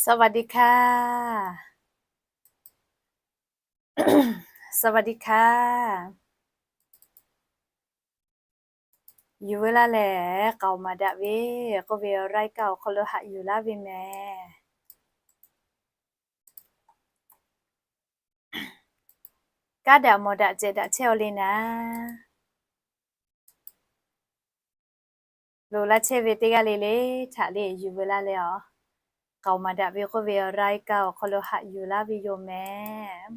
สวัสดีค่ะ สวัสดีค่ะ Yuˬ veu laˇ lehˬ, k'aoˍ maˍ daꞈ ve k'oˆ ve รายการ awˬ hk'aw lo haꞈ yuˬ laˇ ve mehˍ. Kaˇ daꞈ mawˬ daꞈ cehˬ daꞈ chehˇ-aw le naˍ. Loꞈ la chehˇ ve teˇ g'aˇ le le htaꞈ le yuˬ veu laˇ leh-aˬ, k'aoˍ maˍ daꞈ ve k'oˆ ve รายการ awˬ hk'aw lo haꞈ yuˬ laˇ ve yoˬ mehˍ.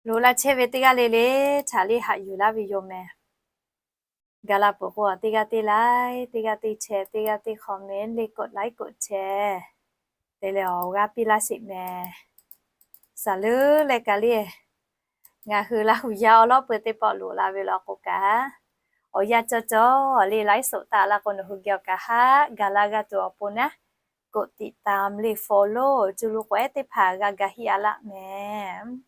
Loꞈ la chehˇ ve teˇ g'aˇ le le htaꞈ le haꞈ yuˬ laˇ ve yoˬ mehˍ. Gaˬ la peuˬ k'o, teˇ g'aˇ teˇ like, teˇ g'aˇ teˇ share, teˇ g'aˇ teˇ comment, le กด like กด share te leh awˬ g'aˇ piˇ laˇ sheˍ mehˍ. Saˍ leuˉ leh kaꞈ le, ngaˬ hui Laˇ huˍ yaˇ awˬ lawn peuˬ teˇ pawˆ loꞈ la ve law k'o kaꞈ, awˬ yanˇ cawˇ cawˇ le ไลฟ์สด taˍ la k'o, nawˬ hui geh awˬ kaꞈ haˆ gaˬ la g'a tuˬ awˬ pon naˉ, กดติดตาม le follow cuˇ lu k'awehˉ teˇ hpaˍ g'a gaˬ hiˆ a laˆ mehˍ.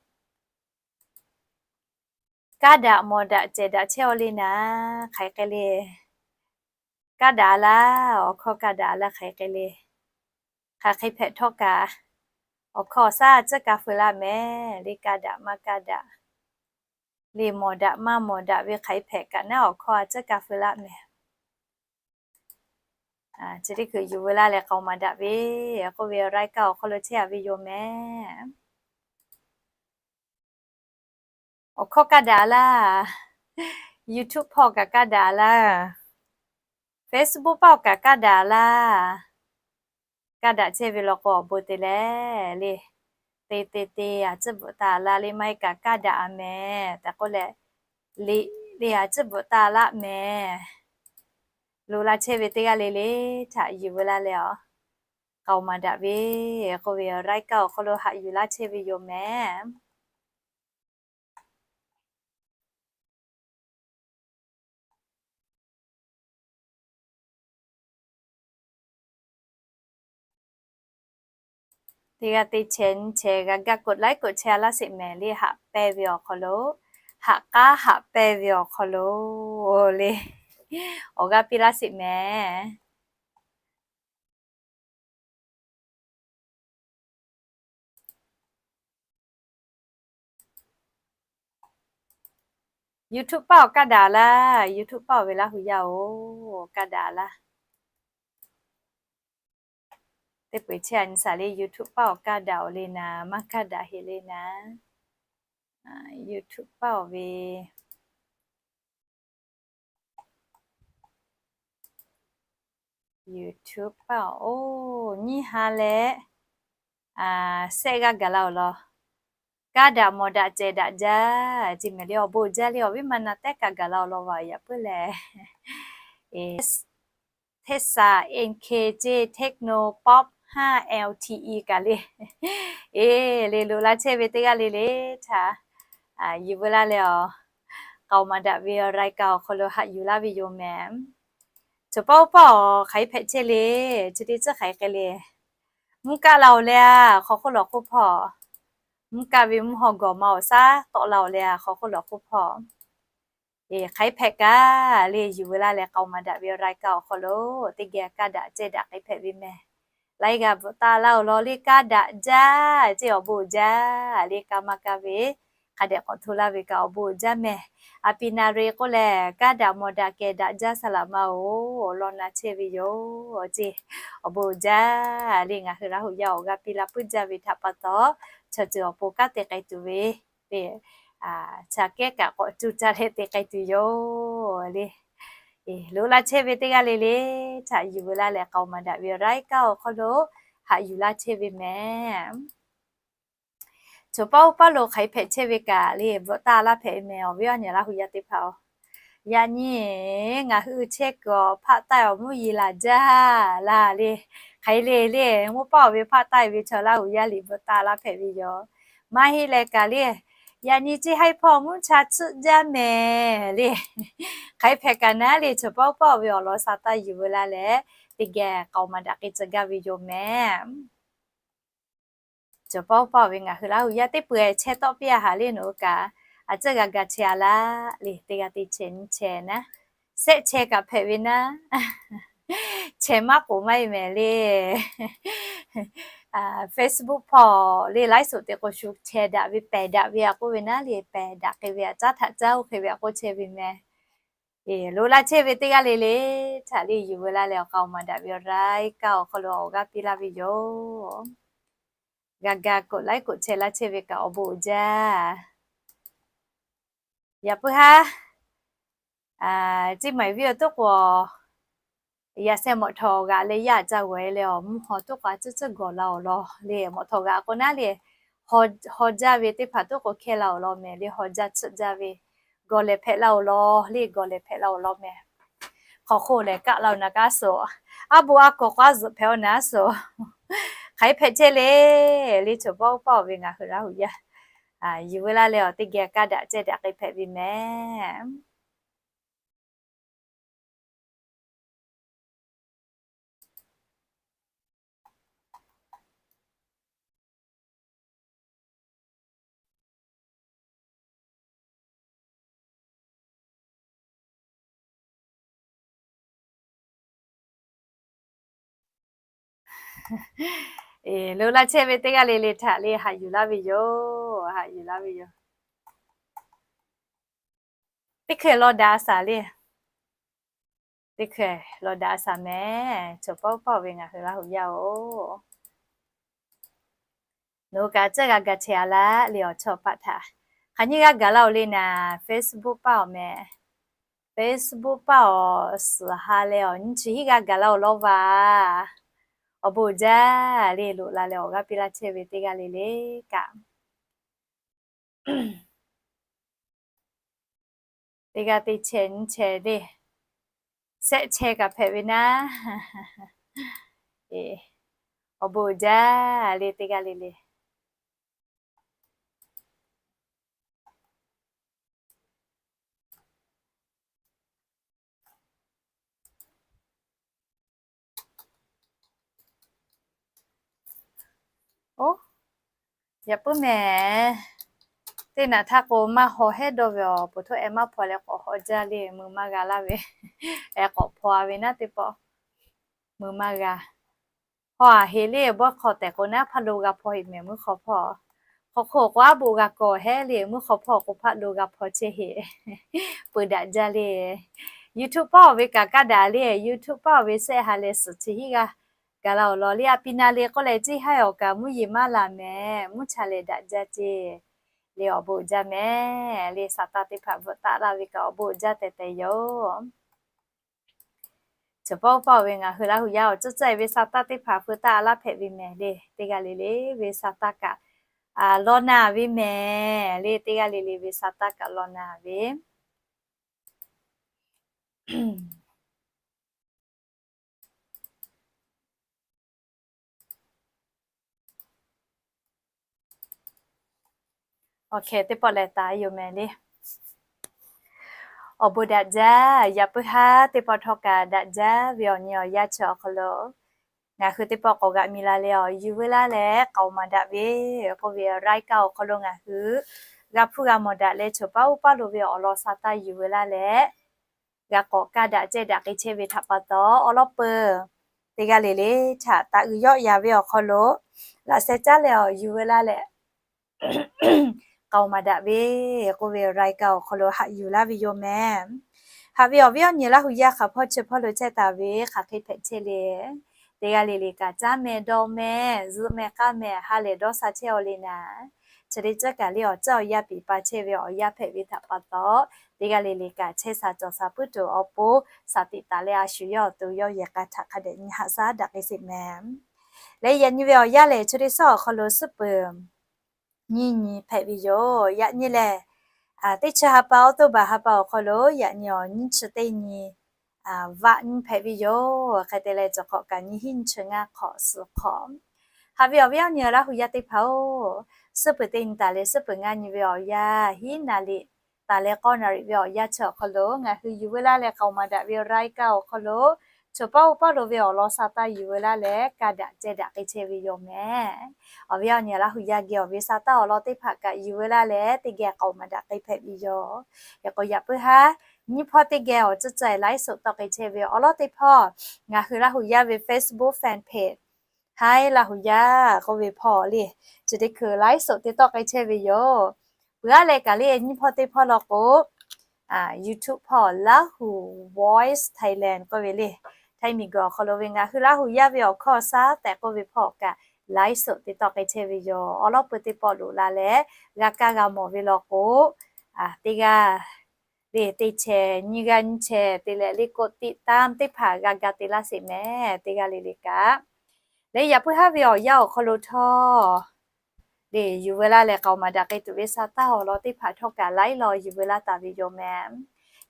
Kaˇ daꞈ mawˬ daꞈ cehˬ daꞈ chehˇ-aw le naˍ, hk'aˬ hk'e le. Kaˇ daꞈ laˇ, awˬ hkawˇ kaˇ daꞈ laˇ, hk'aˬ hk'e le. Hk'aˬ hk'e hpehꞈ htawˇ kaꞈ, awˬ hkawˇ awˬ shaˉ a ciˉ ka feu laˇ mehˍ le. Kaˇ daꞈ maˇ kaˇ daꞈ le, mawˬ daꞈ maˇ mawˬ daꞈ ve hk'aˬ hk'e hpehꞈ kaꞈ naˉ, awˬ hkawˇ a ciˉ ka feu laˇ mehˍ. Chi teˇ hkui yuˬ veu laˇ leh k'aoˍ maˍ daꞈ ve k'oˆ ve รายการ awˬ hk'aw lo chehˇ a ve yoˬ mehˍ. Awˬ hkawˇ kaˇ daꞈ laˇ, YouTube hpawˇ kaꞈ kaˇ daꞈ laˇ, Facebook paˆ awˬ kaꞈ kaˇ daꞈ laˇ. Kaˇ daꞈ chehˇ ve law k'o, awˬ bon te leh le, te te te a ciˉ bvuhꞈ taˍ laˇ le, maˇ heˆ kaꞈ kaˇ daꞈ a mehˍ tehꞈ k'oˆ leh, le le a ciˉ bvuhꞈ taˍ laˇ mehˍ. Loꞈ la chehˇ ve teˇ g'aˇ le le htaꞈ yuˬ veu laˇ leh-aˬ, k'aoˍ maˍ daꞈ ve k'oˆ ve รายการ awˬ hk'aw lo haꞈ yuˬ laˇ chehˇ ve yoˬ mehˍ. Teˇ g'aˇ teˇ chehˇ nyi chehˇ g'a gaˇ กด like กด share laˇ sheˍ mehˍ le. Haꞈ pehnˇ ve awˬ hk'aw lo, haꞈ k'aˉ haꞈ pehnˇ ve awˬ hk'aw lo le, awˬ g'aˇ piˇ laˇ sheˍ mehˍ. YouTube paˆ awˬ kaˇ daꞈ laˇ, YouTube paˆ awˬ ve Laˇ huˍ yaˇ-oˬ, kaˇ daꞈ laˇ. Teˇ peu-eˬ chehˇ a nyi shaˍ le, YouTube paˆ awˬ kaˇ daꞈ-oˬ le naˍ, maˇ kaˇ daꞈ heˆ le naˍ. YouTube paˆ awˬ ve YouTube paˆ-oˬ, nyiˇ ha leh shehˆ g'aˇ gaˬ la-oˬ law. Kaˇ daꞈ mawˬ daꞈ cehˬ daꞈ jaˇ ce mehˍ le. Awˬ bon jaˇ le, awˬ viˉ ma na tehˉ kaꞈ gaˬ la-oˬ law vaˬ yaꞈ puiˉ lehˬ. Hteˇ saˍ, N K J, Techno Pop haˉ L T E kaꞈ le. Eˬ, le loꞈ la chehˇ ve teˇ g'aˇ le le htaꞈ yuˬ veu laˇ leh-aˬ, k'aoˍ maˍ daꞈ ve รายการ awˬ hk'aw lo haꞈ yuˬ laˇ ve yoˬ mehˍ. Choˬ paˆ oˇ paˆ awˬ hk'aˬ hk'e hpehꞈ chehˇ le, chi teˇ tcuhˉ hk'aˬ hk'e le. Mvuhˇ kaˆ la-oˬ leh-a, hk'aw hk'oˆ lawꞈ hk'oˆ hpawˇ, mvuhˇ kaˆ ve mvuhˇ haw gawˬ ma awˬ shaˉ tawˆ la-oˬ leh-a, hk'aw hk'oˆ lawꞈ hk'oˆ hpawˇ. Eˬ, hk'aˬ hk'e hpehꞈ kaꞈ le, yuˬ veu laˇ leh k'aoˍ maˍ daꞈ ve รายการ awˬ hk'aw lo teˇ geh kaˇ daꞈ cehˬ daꞈ hk'e hpehꞈ ve mehˍ. Laiˉ g'a bvuhꞈ taˍ laˇ-oˬ law le, kaˇ daꞈ jaˇ ce, awˬ bon jaˇ le, kaˇ maˇ kaˇ ve hk'a dehꞈ k'awꞈ hto laˇ ve kaꞈ awˬ bon jaˇ mehˍ. A pi na re k'oˆ lehˬ, kaˇ daꞈ mawˬ daꞈ kehˬ daꞈ jaˇ saˍ laꞈ ma-oˬ, awˬ lawn na chehˇ ve yoˬ ce. Awˬ bon jaˇ le, ngaˬ hui Laˇ huˍ yaˇ awˬ g'aˇ piˇ la puiˉ jaˇ ve htaꞈ pa taw, chaw ceuˬ awˬ pon kanˉ te k'ai tuˬ ve, ve, cha kehˉ kaꞈ k'awꞈ cuˇ caˇ leh te k'ai tuˬ yoˬ le. Loꞈ la chehˇ ve teˇ g'aˇ le le htaꞈ yuˬ veu laˇ leh k'aoˍ maˍ daꞈ ve รายการ awˬ hk'aw lo haꞈ yuˬ laˇ chehˇ ve mehˍ. Choˬ paˆ oˇ paˆ lo hk'aˬ hk'e hpehꞈ chehˇ ve kaꞈ le, bvuhꞈ taˍ laˇ hpehꞈ ve mehˍ, awˬ viˉ awˬ nyi Laˇ huˍ yaˇ teˇ hpaˍ-oˬ. Yaꞈ nyi ngaˬ hui chehˇ kuiˬ awˬ hpaˆ taˆ awˬ mvuhˇ yeˬ laˬ jaˇ laˇ le. Hk'aˬ hk'e le le, mvuhˇ paˆ awˬ ve hpaˆ taˆ ve chaw Laˇ huˍ yaˇ liꞈ bvuhꞈ taˍ laˇ hpehꞈ ve yoˬ. Maˇ heˆ leh kaꞈ le, Yaꞈ nyi ceˇ haiˉ hpawˇ mvuhˇ cha tsuhˆ jaˇ mehˍ le. Hk'aˬ hk'e hpehꞈ kaꞈ naˉ le, chaw paˆ uˉ paˆ ve awˬ lawn sa taˇ yuˬ veu laˇ leh, teˇ geh k'aoˍ maˍ daꞈ k'ai tcuh gaˇ ve yoˬ mehˍ. Chaw paˆ uˉ paˆ ve ngaˬ hui Laˇ hu yaˇ teˇ peuˬ chehˇ tawˆ piˇ a haˍ le nawˬ hui kaꞈ, a tcuhˇ g'a ga chehˇ a laˇ le, teˇ g'aˇ te chehˇ nyi chehˇ naˉ, sehˆ chehˇ kaꞈ hpehꞈ ve naˉ, chehˇ maˇ k'oˍ maˇ e mehˍ le. Facebook hpawˇ le ไลฟ์สด te k'o shu chehˇ daꞈ ve pehˬ daꞈ ve a k'oˆ ve naˉ le, pehˬ daꞈ k'ai ve a caˉ htaꞈ caˉ oˇ hk'e ve a k'oˆ chehˇ ve mehˍ. Eˬ, loꞈ la chehˇ ve teˇ g'aˇ le le htaꞈ le yuˬ veu laˇ leh awˬ k'a awˬ maˍ daꞈ ve awˬ laiˉ kaˆ awˬ hk'aw lo awˬ g'aˇ piˇ laˇ ve yoˬ. G'a ga koꞈ laiˉ koꞈ chehˇ laˇ chehˇ ve kaꞈ awˬ bon uiˍ jaˇ. Yaꞈ puiˉ haˉ, ciˇ maˍ viˉ awˬ toˉ k'o, yaꞈ sheh mawꞈ htawꞈ g'aꞈ leh yaˇ ca g'awˬ e leh awˬ mvuhˇ haw toˉ k'o a tcuhˇ tcuhˇ gawˬ la awˬ lawn le, mawꞈ htawꞈ g'aꞈ k'o naˉ le, haw jaˇ ve teˇ hpaˍ toˉ k'o hkehˇ la awˬ lawn mehˍ le, haw jaˇ tsuhˆ jaˇ ve gawˬ lehˬ hpehꞈ la awˬ lawn le, gawˬ lehˬ hpehꞈ la awˬ lawn mehˍ. Hk'aw hk'oˆ lehˬ kaˆ la awˬ na kaˉ suhˍ, aˉ bo aˉ kawꞈ k'o aˉ zuhꞈ hpehꞈ awˬ na suhˍ, hk'aˬ hk'e hpehꞈ chehˇ le. Le chaw paˆ uˉ paˆ ve ngaˬ hui Laˇ hu yaˇ yuˬ veu laˇ leh awˬ teˇ geh kaˇ daꞈ cehˇ daꞈ k'ai hpehꞈ ve mehˍ. Eˬ, loꞈ la chehˇ ve teˇ g'aˇ le le htaꞈ le haꞈ yuˬ laˇ ve yoˬ, haꞈ yuˬ laˇ ve yoˬ. Teˇ hkeh lawˬ daꞈ a shaˍ le. Teˇ hkeh lawˬ daꞈ a shaˍ mehˍ, chaw paˆ uˉ paˆ ve ngaˬ hui Laˇ hu yaˇ oˬ. Nawˬ hui kaꞈ tcuhˇ g'a ga chehˇ a laˇ le awˬ chawˇ paˆ htaꞈ. Hk'aˬ nyiˇ g'aˇ gaˬ la oˬ le naˍ, Facebook paˆ awˬ mehˍ. Facebook paˆ awˬ suhˍ ha leh awˬ nyi chi hiˉ g'aˇ gaˬ la oˬ lawˇ va. Awˬ bon uiˍ jaˇ le, loꞈ la leh awˬ g'aˇ piˇ laˇ chehˇ ve teˇ g'aˇ le le kaꞈ. Teˇ g'aˇ te chehˇ nyi chehˇ le, sehˆ chehˇ kaꞈ hpehꞈ ve naˉ. Awˬ bon uiˍ jaˇ le teˇ g'aˇ le le. Oˇ, yaꞈ puiˉ mehˍ. Teˇ naꞈ htaˇ k'o maˇ haw hehˉ dawˇ ve awˬ pon htoˇ ehˉ maˇ hpaw leh k'awꞈ haw jaˇ le, mui maˇ g'a laˇ ve. Ehˉ k'awꞈ hpaw a ve naˉ teˇ pawˆ, mui maˇ g'a. Haw a heˍ le bawˇ hk'aw tehꞈ k'o naˉ hpaˇ lo g'a hpaw heˍ mehˍ muiˉ hk'aw hpawˇ. Hk'aw hk'oˆ k'o aˉ boꞈ g'a kawˬ hehˉ le muiˉ hk'aw hpawˇ k'o hpaˇ lo g'a hpaw chehˇ heˍ. Peu daꞈ jaˇ le. YouTube paˆ awˬ ve kaꞈ kaˇ daꞈ le, YouTube paˆ awˬ ve sehˆ ha leh suhˍ chi hiˉ g'aˇ gaˬ la awˬ lawn le, a pi na le k'oˆ leh ceˇ haiˉ awˬ kaꞈ mvuhˇ yeˬ maˇ laˬ mehˍ, mvuhˇ cha lehˬ daꞈ jaˇ ceˇ. Le awˬ bon uiˍ jaˇ mehˍ le, saˍ taˇ teˇ hpaˍ bvuhꞈ taˆ laˇ ve kaꞈ awˬ bon uiˍ jaˇ tehꞈ tehꞈ yoˬ. Chaw paˆ uˉ paˆ ve ngaˬ hui Laˇ hu yaˇ awˬ tcuhˉ tcuhˉ e ve saˍ taˇ teˇ hpaˍ peu taˆ laˇ hpehꞈ ve mehˍ le, teˇ g'aˇ le le ve saˍ taˇ kaꞈ law na ve mehˍ le, teˇ g'aˇ le le ve saˍ taˇ kaꞈ law na ve. Awˬ hkeh teˇ pawˆ leh taˍ yoˬ mehˍ le. Awˬ bon daꞈ jaˇ, yaꞈ puiˉ haˉ teˇ pawˆ htawˇ kaꞈ daꞈ jaˇ ve awˬ nyi awˬ yanˇ chi awˬ hk'aw lo ngaˬ hui teˇ pawˆ k'awꞈ g'aꞈ mi la leh awˬ yuˬ veu laˇ leh k'aoˍ maˍ daꞈ ve k'oˆ ve รายการ awˬ hk'aw lo ngaˬ hui g'a hpuˇ g'a mawˬ daꞈ leh chaw paˆ uˉ paˆ lo ve awˬ lawn saˍ taˇ yuˬ veu laˇ leh g'a k'awꞈ kaˇ daꞈ cehˇ daꞈ k'ai chehˇ ve htaꞈ pa taw, awˬ lawn peuˬ teˇ g'aˇ le le htaꞈ taꞈ g'uiˬ yawˆ ya ve awˬ hk'aw lo laꞈ sheh caˉ leh awˬ yuˬ veu laˇ leh k'aoˍ maˍ daꞈ ve k'oˆ ve รายการ awˬ hk'aw lo haꞈ yuˬ laˇ ve yoˬ mehˍ. Haꞈ ve awˬ viˉ awˬ nyi Laˇ hu yaˇ hk'aˬ hpawˇ chi hpawˇ lo chehˇ taˍ ve hk'aˬ hk'e hpehꞈ chehˇ le. Teˇ g'aˇ le le kaꞈ caˉ meh dawˇ meh zuhˆ meh k'aˇ meh ha lehˬ dawˇ sha chehˇ aw le naˍ, chi teˇ ceuˬ kaꞈ le awˬ ceuˬ awˬ yanˇ piˍ pa chehˇ ve awˬ yanˇ hpehꞈ ve htaꞈ pa taw, teˇ g'aˇ le le kaꞈ chehˇ sha cawˬ sha puiˉ tuˬ awˬ pon shaˍ tiꞈ taˍ leh a shu yawˇ awˬ to yawˇ yehˬ k'a htaꞈ hk'a dehꞈ nyi haꞈ shaˉ daꞈ k'ai sheˍ mehˍ. Leh yaꞈ nyi ve awˬ yanˇ lehˬ, chi teˇ suhˉ awˬ hk'aw lo suhˉ peuˬ nyiˇ nyi hpehꞈ ve yoˬ. Yaꞈ nyi lehˬ, teˇ chi ha pa awˉ toˇ baˬ ha pa awˬ hk'aw lo yaꞈ nyi awˬ nyiˇ chi teˇ nyi vaꞈ nyi hpehꞈ ve yoˬ. Hk'e te leh, cawˬ hk'awꞈ kaꞈ nyiˇ hinˉ nyiˇ chi ngaˇ hk'awꞈ suhˍ hk'awꞈ Haꞈ ve awˬ viˉ awˬ nyi Laˇ hu yaˇ teˇ hpaˍ-oˬ, suhˉ peuˬ teˇ nyi taˍ leh suhˉ peuˬ ngaˇ nyi ve awˬ yanˇ, hiˉ naˍ riˍ taˍ leh k'awˇ naˍ riˍ ve awˬ yanˇ chi awˬ hk'aw lo ngaˬ hui yuˬ veu laˇ leh k'aoˍ maˍ daꞈ ve awˬ รายการ awˬ hk'aw lo, choˬ paˇ oˇ paˇ lo ve awˬ lawn sa taˇ yuˬ veu laˇ leh ka daꞈ ceh daꞈ k'ai chehˇ ve yoˬ mehˍ. Awˬ viˉ awˬ nyi Laˇ hu yaˇ geh awˬ ve sa taˇ awˬ lawn teˇ hpaˍ kaꞈ yuˬ veu laˇ leh teˇ geh k'aoˍ maˍ daꞈ k'ai hpehꞈ ve yoˬ. Hk'e k'o yaꞈ puiˉ haˉ, nyiˇ hpawˇ teˇ geh awˬ tcuhˇ ceh ไลฟ์สด tawˆ k'ai chehˇ ve awˬ lawn teˇ hpawˇ, ngaˬ hui Laˇ hu yaˇ ve Facebook fan page Hi Laˇ hu yaˇ k'oˆ ve hpawˇ le, chi teˇ hkui ไลฟ์สด te tawˆ k'ai chehˇ ve yoˬ. Peuˬ aˉ leh kaꞈ le nyiˇ hpawˇ teˇ hpawˇ law k'o, YouTube hpawˇ Laˇ hu Voice Thailand k'oˆ ve le, Htaiˇ miˬguiˬ awˬ hk'aw lo ve ngaˬ hui Laˇ hu yaˇ ve awˬ hkawˇ shaˉ tehꞈ k'oˆ ve hpawˇ kaꞈ ไลฟ์สด te tawˆ k'ai chehˇ ve yoˬ. Awˬ lawn peuˬ teˇ pawˆ loꞈ la leh g'a kaˇ g'a mawˬ ve law k'o, teˇ g'aˇ le teˇ chehˇ nyiˇ g'aˇ nyiˇ chehˇ te leh le กดติดตาม teˇ hpaˍ g'a ga te laˇ sheˍ mehˍ. Teˇ g'aˇ le le kaꞈ, leh yaꞈ puiˉ haˉ ve awˬ yanˇ awˬ hk'aw lo htawˇ, le yuˬ veu laˇ leh k'aoˍ maˍ daꞈ k'ai tuˬ ve sa taˇ awˬ lawn teˇ hpaˍ htawˇ kaꞈ ไลฟ์ law yuˬ veu laˇ taˍ ve yoˬ mehˍ.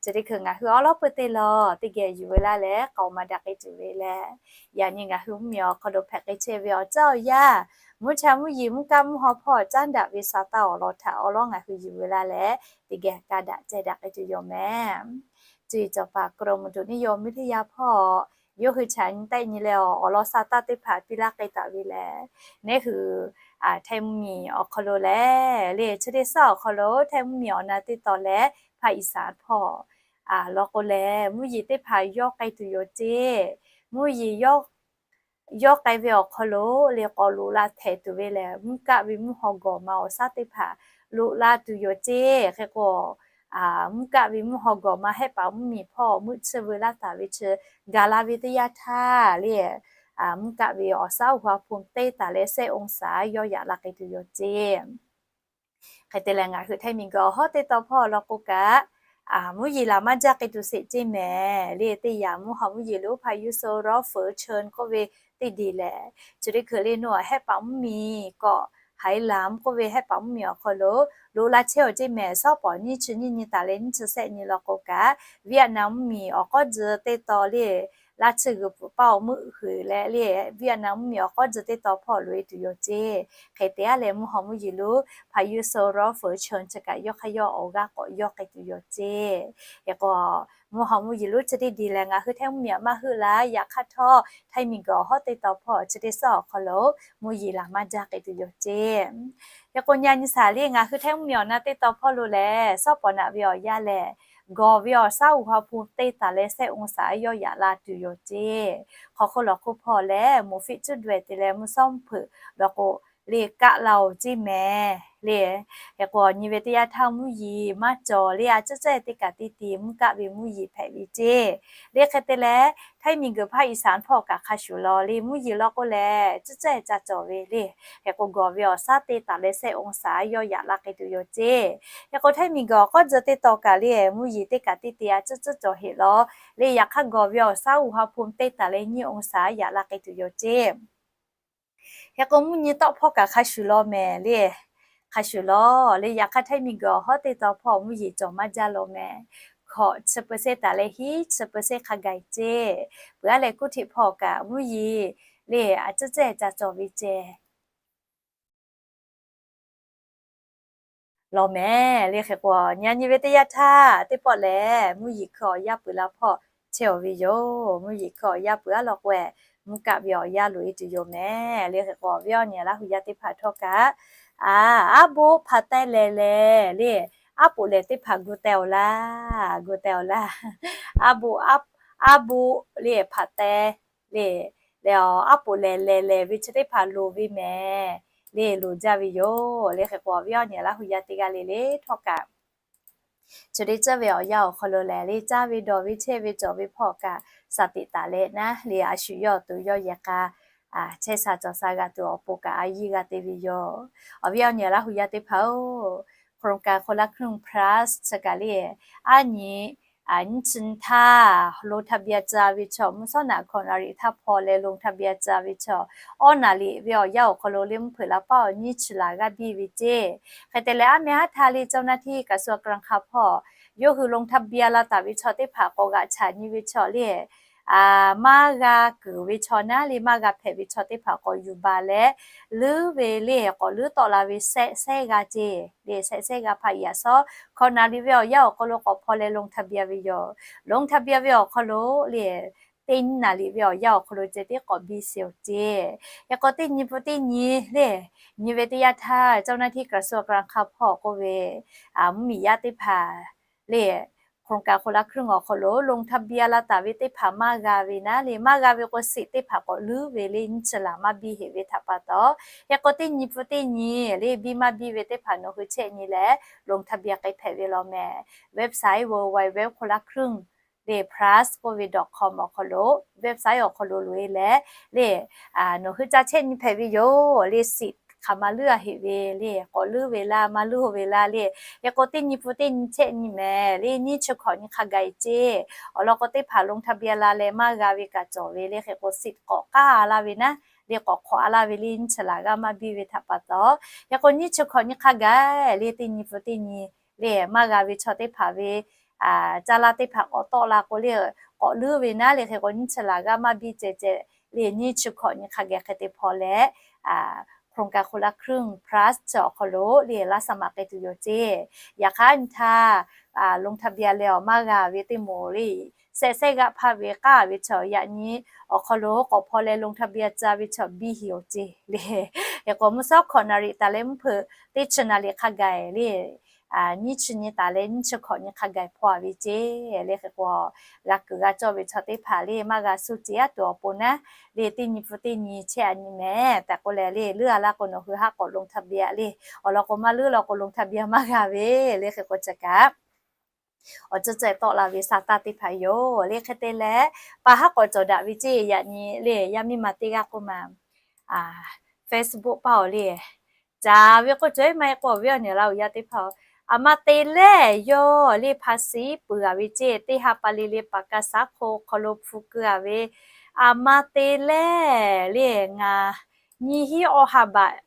Chi teˇ hkui ngaˬ hui awˬ lawn peuˬ teˇ law teˇ geh yuˬ veu laˇ leh k'aoˍ maˍ daꞈ k'ai tuˬ ve leh, yaꞈ nyi ngaˬ hui mvuhˇmiˬ awˬ hk'aw lo hpehꞈ k'ai chehˇ ve awˬ caˇ awˬ yanˇ, mvuhˇ cha mvuhˇ yeˬ mvuhˇ kaˆ mvuhˇ haw hpawˇ caˉ daꞈ ve sa taˇ awˬ lawn htaꞈ awˬ lawn ngaˬ hui yuˬ veu laˇ leh teˇ geh ka daꞈ ceh daꞈ k'ai tuˬ yoˬ mehˍ. Cuˇ yiˍ cawˬ paˍ กรมอุตุนิยมวิทยา hpawˇ yawˇ hui chaꞈ nyi tehˆ nyi leh awˬ lawn sa taˇ teˇ hpaˍ piˇ laˇ k'ai taˍ ve lehˬ, neˇ hui Htaiˇ mvuhˇmiˬ awˬ hk'aw lo lehˬ le, chi teˇ shaˉ awˬ hk'aw lo Htaiˇ mvuhˇmiˬ awˬ na teˇ tawn leh ภาคอีสาน hpawˇ law k'o lehˬ, mvuhˇ yeˬ teˇ hpaˍ yawˇ k'ai tuˬ yoˬ ceˇ. Mvuhˇ yeˬ yawˇ k'ai ve awˬ hk'aw lo le k'awꞈ loꞈ la htehꞈ tuˬ ve lehˬ, mvuhˇ kaˆ ve mvuhˇ haw gawˬ ma awˬ shaˉ teˇ hpaˍ loꞈ la tuˬ yoˬ ceˇ. Hk'e k'o, mvuhˇ kaˆ ve mvuhˇ haw gawˬ ma Hehˆ paˍ mvuhˇmiˬ hpawˇ meuˆ tsuhˇ veu laˇ taˍ ve chi gaˬ la ve teˇ yanˇ htaˇ le, mvuhˇ kaˆ ve awˬ shaˉ อุณหภูมิ teˇ taˍ leh shehˆ องศา yawˇ yaꞈ la k'ai tuˬ yoˬ ceˇ. Hk'e te leh ngaˬ hui Htaiˇ miˬguiˬ awˬ hawˉ teˇ tawn hpawˇ law k'o kaꞈ, mvuhˇ yeˬ laˬ maˇ jaˇ k'ai tuˬ sheˍ ceˇ mehˍ le. Teˇ yanˇ mvuhˇ haw mvuhˇ yeˬ lo พายุโซนร้อนฝนเชิญ k'oˆ ve teˇ diˬ lehˬ, chi teˇ hkui le nawˬ Hehˆ paˍ mvuhˇmiˬ k'awꞈ ไหหลำ k'oˆ ve Hehˆ paˍ mvuhˇmiˬ awˬ hk'aw lo loꞈ la chehˇ awˬ ceˇ mehˍ. Shawˉ pawˍ nyiˇ chi nyiˇ nyi taˍ leh nyiˇ chi shehˆ nyi law k'o kaꞈ, Vietnam mvuhˇmiˬ awˬ k'awˇ tcuh teˇ tawn le, laˇ tsuhˇ g'uiˬ pfuhˍ paˇ awˬ meuˆ huiˍ leh le, Vietnam mvuhˇmiˬ awˬ k'awˇ tcuh teˇ tawn hpawˇ loꞈ e tuˬ yoˬ ceˇ. Hk'e te aˉ leh mvuhˇ haw mvuhˇ yeˬ lo พายุโซนร้อนฝนเชิญ chi kaꞈ yawˇ hk'aˇ yawˇ awˬ g'aˇ k'awꞈ yawˇ k'ai tuˬ yoˬ ceˇ. Hk'e k'o, mvuhˇ haw mvuhˇ yeˬ lo chi teˇ diˬ lehˬ ngaˬ hui Htaiˇ mvuhˇmiˬ aꞈ maˇ heuˆ la. Yaꞈ hk'aˇ htawˇ Htaiˇ miˬguiˬ awˬ hawˉ teˇ tawn hpawˇ chi teˇ shaˉ awˬ hk'aw lo mvuhˇ yeˬ laˬ maˇ jaˇ k'ai tuˬ yoˬ ceˇ. Hk'e k'o, nyi a nyi shaˍ le ngaˬ hui Htaiˇ mvuhˇmiˬ awˬ na teˇ tawn hpawˇ lo lehˬ, shawˉ pawˍ naꞈ ve awˬ yanˇ lehˬ, gawˬ ve awˬ shaˉ อุณหภูมิ teˇ taˍ leh shehˆ องศา yawˇ yaꞈ la tuˬ yoˬ ceˇ. Hk'aw hk'oˆ lawˬ hk'oˆ hpawˇ lehˬ, moˍ fiˆ cuˉ daweh te leh mvuhˇ shawˉ hpeuꞈ law k'o le kaˆ la oˬ ceˇ mehˍ le. Hk'e k'o, nyi ve teˇ yanˇ htaˇ mvuhˇ yeˬ maˇ cawˬ le, a ciˉ cehˇ teˇ kaꞈ teˇ ti mvuhˇ kaˆ ve mvuhˇ yeˬ hpehꞈ ve ceˇ. Le hk'e te leh, Htaiˇ miˬguiˬ ภาคอีสาน hpawˇ kaꞈ hk'a shuˍ law le mvuhˇ yeˬ law k'o lehˬ, ciˉ cehˇ ca cawˬ ve le. Hk'e k'o, gawˬ ve awˬ shaˉ teˇ taˍ leh shehˆ องศา yawˇ yaꞈ la k'ai tuˬ yoˬ ceˇ. Hk'e k'o, Htaiˇ miˬguiˬ awˬ k'awˇ tcuh teˇ tawn kaꞈ le mvuhˇ yeˬ teˇ kaꞈ teˇ ti a ciˉ cehˇ cawˬ heꞈ law le. Yaꞈ hk'aˇ gawˬ ve awˬ shaˉ อุณหภูมิ teˇ taˍ leh nyiˇ องศา yaꞈ la k'ai tuˬ yoˬ ceˇ. Hk'e k'o, mvuhˇ nyi tawˆ hpawˇ kaꞈ hk'a shuˍ law mehˍ le. Hk'a shuˍ law le, yaꞈ hk'aˇ Htaiˇ miˬguiˬ awˬ hawˉ teˇ tawn hpawˇ mvuhˇ yeˬ cawˬ maˇ jaˇ law mehˍ. Hkawꞈ chi เปอร์เซ็นต์ taˍ leh hiˉ chi เปอร์เซ็นต์ hk'a gaˬ ceˇ. Peuˬ aˉ leh kuˇ hteꞈ hpawˇ kaꞈ mvuhˇ yeˬ le a ciˉ cehˇ ca cawˬ ve ceˇ law mehˍ le. Hk'e k'o, nyi a nyi ve teˇ yanˇ htaˇ teˇ pawˆ lehˬ mvuhˇ yeˬ hkui awˬ yanˇ peuˬ la hpawˇ chehˇ awˬ ve yoˬ. Mvuhˇ yeˬ hkui awˬ yanˇ peuˬ aˉ law k'o, mvuhˇ kaˆ ve awˬ yanˇ loꞈ e tuˬ yoˬ mehˍ le. Hk'e k'o, awˬ viˉ awˬ nyi Laˇ hu yaˇ teˇ hpaˍ htawˇ kaꞈ, aˉ boˆ hpaꞈ teh lehˬ lehˬ le, aˉ poꞈ lehˬ teˇ hpaˍ gu teh awˬ laˇ, gu teh awˬ laˇ. Aˉ boˆ, aˉ boˆ le hpaꞈ teh le, le aˉ poꞈ lehˬ lehˬ lehˬ ve chi teˇ hpaˍ loˍ ve mehˍ le, loˍ jaˇ ve yoˬ le. Hk'e k'o, awˬ viˉ awˬ nyi Laˇ hu yaˇ teˇ g'aˇ le le htawˇ kaꞈ, chi teˇ ceuˬ ve awˬ yanˇ awˬ hk'aw lo lehˬ le caˇ ve dawˬ ve chehˇ ve cawˬ ve hpawˇ kaꞈ, shaˍ tiꞈ taˍ leh naˉ le a shu yawˇ tuˬ yawˇ yehˬ k'a chehˇ sha cawˬ sha g'a tuˬ awˬ pon kaꞈ a yiˇ g'a te ve yoˬ. Awˬ viˉ awˬ nyi Laˇ hu yaˇ teˇ hpaˍ-oˬ, โครงการคนละครึ่ง plus chi kaꞈ le, aˉ nyi nyiˇ chi nyi htaˇ ลงทะเบียน ca ve chaw mvuhˇ shawˉ naꞈ hkawꞈ naˍ riˍ htaˇ hpaw leh ลงทะเบียน ca ve chaw, awˉ naˍ riˍ ve awˬ yanˇ awˬ hk'aw lo le mvuhˇ hpeuꞈ la paˇ awˬ nyiˇ chi laˬ g'aˇ biˇ ve ceˇ. Hk'e te leh, aˉ meh haˉ htaˇ le เจ้าหน้าที่กระทรวงการคลัง hpawˇ yawˇ hui ลงทะเบียน la taˍ ve chaw teˇ hpaˍ k'awꞈ g'aꞈ chaꞈ nyi ve chaw le, maˇ g'a kuiˬ ve chaw naˉ le, maˇ g'a hpehꞈ ve chaw teˇ hpaˍ k'awꞈ yuˬ baˬ leh, leuˉ ve le k'awꞈ leuˉ tawˆ la ve shehˆ shehˆ g'aˇ ceˇ le, shehˆ shehˆ g'aˇ hpaˇ yaꞈ shawˉ hkawꞈ naˍ riˍ ve awˬ yanˇ awˬ hk'aw lo k'awꞈ hpaw leh ลงทะเบียน ve yoˬ. ลงทะเบียน ve awˬ hk'aw lo le teˇ nyiˇ naˍ riˍ ve awˬ yanˇ awˬ hk'aw lo ceh tiˉ k'awꞈ biˇ sheˍ-oˬ ceˇ. Hk'e k'o teˇ nyi pun teˇ nyi le, nyi ve teˇ yanˇ htaˇ เจ้าหน้าที่กระทรวงการคลัง hpawˇ k'oˆ ve, mvuhˇmiˬ yaˇ teˇ hpaˍ le โครงการคนละครึ่ง awˬ hk'aw lo ลงทะเบียน la taˍ ve teˇ hpaˍ maˇ g'a ve naˉ le, maˇ g'a ve k'o สิทธิ์ teˇ hpaˍ k'awꞈ leuˉ ve le, nyiˇ chi laˬ maˇ biˇ heꞈ ve htaꞈ pa taw, hk'e k'o teˇ nyi pun teˇ nyi le biˇ maˇ biˇ ve teˇ hpaˍ nawˬ hui chehˇ nyi leh ลงทะเบียน k'ai hpehꞈ ve law mehˍ. Website www คนละครึ่ง le plus k'oˆ ve dot com awˬ hk'aw lo, website awˬ hk'aw lo loꞈ-e leh le, nawˬ hui ca chehˇ nyi hpehꞈ ve yoˬ le. สิทธิ์ hk'aˬ ma leuˉ-a heꞈ ve le, k'awꞈ leuˉ ve laˇ maˇ leuˉ-o ve laˇ le. Hk'e k'o teˇ nyi pun teˇ nyi chehˇ nyi mehˍ le, nyiˇ chi hkawꞈ nyi hk'a gaˬ-e ceˇ. Awˬ lawn k'o teˇ hpaˍ ลงทะเบียน la leh maˇ g'a ve kaꞈ cawˬ ve le. Hk'e k'o สิทธิ์ k'awꞈ k'aˇ laˇ ve naˉ le, k'awꞈ hk'awꞈ-a laˇ ve le, nyiˇ chi laˬ g'aˇ maˇ biˇ ve htaꞈ pa taw, hk'e k'o nyiˇ chi hkawꞈ nyi hk'a gaˬ le, teˇ nyi pun teˇ nyi le maˇ g'a ve chaw teˇ hpaˍ ve caˇ laˇ teˇ hpaˍ k'awꞈ tawˆ la k'o le, k'awꞈ leuˉ ve naˉ le. Hk'e k'o nyiˇ chi laˬ g'aˇ maˇ biˇ ceh ceh le, nyiˇ chi hkawꞈ nyi hk'a gaˬ hk'e te hpaw leh, โครงการคนละครึ่ง plus chi awˬ hk'aw lo le laˇ สมัคร k'ai tuˬ yoˬ ceˇ. Yaꞈ hk'aˇ nyi htaˇ ลงทะเบียน leh awˬ maˇ g'a ve teˇ moˍ le, shehˆ shehˆ g'aˇ hpaˇ ve k'aˇ ve chaw yaꞈ nyi awˬ hk'aw lo k'awꞈ hpaw leh ลงทะเบียน ca ve chaw biˇ heꞈ-oˬ ceˇ le. Hk'e k'o mvuhˇ shawˉ hkawꞈ naˍ riˍ taˍ leh mvuhˇ hpeuꞈ teˇ chi naˍ riˍ hk'a gaˬ le, nyiˇ chi nyi taˍ leh nyiˇ chi hkawꞈ nyi hk'a gaˬ hpaw-a ve ceˇ le. Hk'e k'o g'a kuiˬ g'a cawˇ ve chaw teˇ hpaˍ le maˇ g'a suh ceˇ aˉ tuˬ awˬ pon naˉ le, teˇ nyi pun teˇ nyi chehˇ-a nyi mehˍ tehꞈ k'oˆ leh le, leuˉ-a laˇ k'o nawˬ hui haˉ k'awꞈ ลงทะเบียน le, awˬ lawn k'o maˇ leuˉ law k'o ลงทะเบียน maˇ g'a ve le. Hk'e k'o chi kaꞈ awˬ ceuˬ ceh tawˆ la ve sa taˇ teˇ hpaˍ yoˬ le. Hk'e te leh pa haˉ k'awꞈ cawˬ daꞈ ve ceˇ. Yaꞈ nyi le yaˇ miˇ ma teˇ g'aˇ k'oˆ ma, Facebook paˇ-oˬ le, caˍ ve k'oˆ cawˬ-e maˇ heˆ k'o awˬ viˉ awˬ nyi Laˇ huˍ yaˇ teˇ hpaˍ-oˬ, aˬ ma te lehˬ yawˇ le ภาษี peuˬ-a ve ceˇ. Teˇ ha pa le le ปากกาสาโค hk'aw lo hpu keu-a ve aˬ ma te lehˬ le ngaˬ nyiˇ hinˉ awˬ ha baꞈ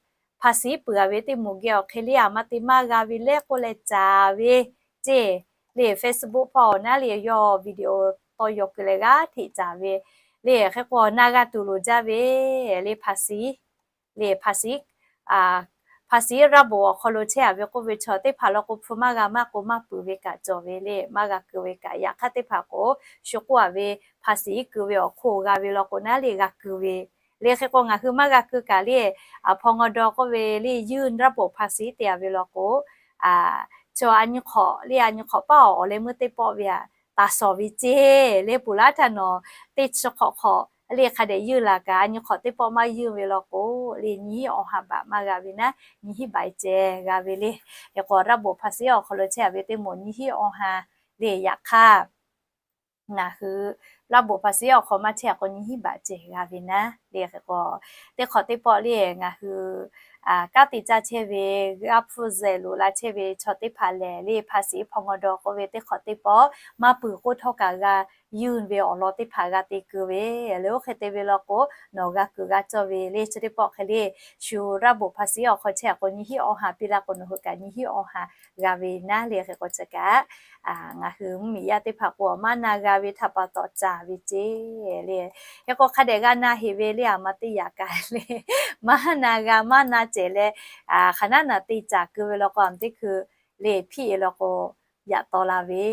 ภาษี peuˬ-a ve teˇ moˍ geh awˬ hk'e le aˬ ma te maˇ g'a ve lehˬ k'oˆ leh caˍ ve ceˇ. Le Facebook paˇ-oˬ naˉ le yawˇ video tawˇ yaw keu leh g'aˇ hteꞈ caˍ ve le. Hk'e k'o na g'a tuˬ loˍ jaˇ ve le ภาษี le ภาษี ภาษี ระบบ awˬ hk'aw lo chehˇ-a ve k'oˆ ve chaw teˇ hpaˍ law k'o hpu maˇ g'a maˇ k'o maˇ peuˬ ve kaꞈ cawˬ ve le, maˇ g'a keu ve kaꞈ. Yaꞈ hk'aˇ teˇ hpaˍ k'o shu k'oˆ-a ve ภาษี keu ve awˬ hk'oˆ g'a ve law k'o naˉ le g'a keu ve le. Hk'e k'o ngaˬ hui maˇ g'a keu kaꞈ le, พงด k'oˆ ve le ยื่นระบบภาษี te-a ve law k'o, chaw a nyi hk'awꞈ le a nyi hk'awꞈ paˇ awˬ leh meuˇ teˇ pawˆ ve aꞈ taˍ shawˍ ve ceˇ le. Puˍ laˇ htaˇ nawˬ teˇ chi hk'awꞈ hk'awꞈ le hk'a dehꞈ ยื่น laˬ kaꞈ a nyi hk'awꞈ teˇ pawˆ maˇ ยื่น ve law k'o le nyiˇ hinˉ awˬ ha baꞈ maˇ g'a ve naˉ nyiˇ hinˉ baꞈ ceh g'a ve le. Hk'e k'o ระบบภาษี awˬ hk'aw lo chehˇ-a ve teˇ moˍ nyiˇ hinˉ awˬ ha le. Yaꞈ hk'aˇ ngaˬ hui ระบบภาษี awˬ hk'aw maˇ chehˇ-a k'o nyiˇ hinˉ baꞈ ceh g'a ve naˉ le. Hk'e k'o teˇ hk'awꞈ teˇ pawˆ le ngaˬ hui kanˉ te caˇ chehˇ ve, g'a hpu zehˬ loꞈ la chehˇ ve chaw teˇ hpaˍ lehˬ le ภาษี พงด k'oˆ ve teˇ hk'awꞈ teˇ pawˆ maˇ peuˬ k'oˆ htawˇ kaꞈ g'a ยื่น ve awˬ lawn teˇ hpaˍ g'a te keu ve le. Oˇ hk'e te ve law k'o nawˬ g'a kuiˬ g'a cawˇ ve le. Chi teˇ pawˆ hk'e le shu ระบบภาษี awˬ hk'aw chehˇ-a k'o nyiˇ hinˉ awˬ ha piˇ laˇ k'o nawˬ hui kaꞈ nyiˇ hinˉ awˬ ha g'a ve naˉ le. Hk'e k'o chi kaꞈ ngaˬ hui mvuhˇmiˬ yaˇ teˇ hpaˍ k'o maˇ na g'a ve htaꞈ pa taw caˍ ve ceˇ le. Hk'e k'o hk'a dehꞈ g'a na heꞈ ve le aˬ ma teˇ yaꞈ kaꞈ le maˇ na g'a maˇ na cehˬ leh hk'aˬ naˉ naˬ te caˍ keu ve law k'o aˬ ma teˇ hkui le hpiˇ-e law k'o yaꞈ taw la ve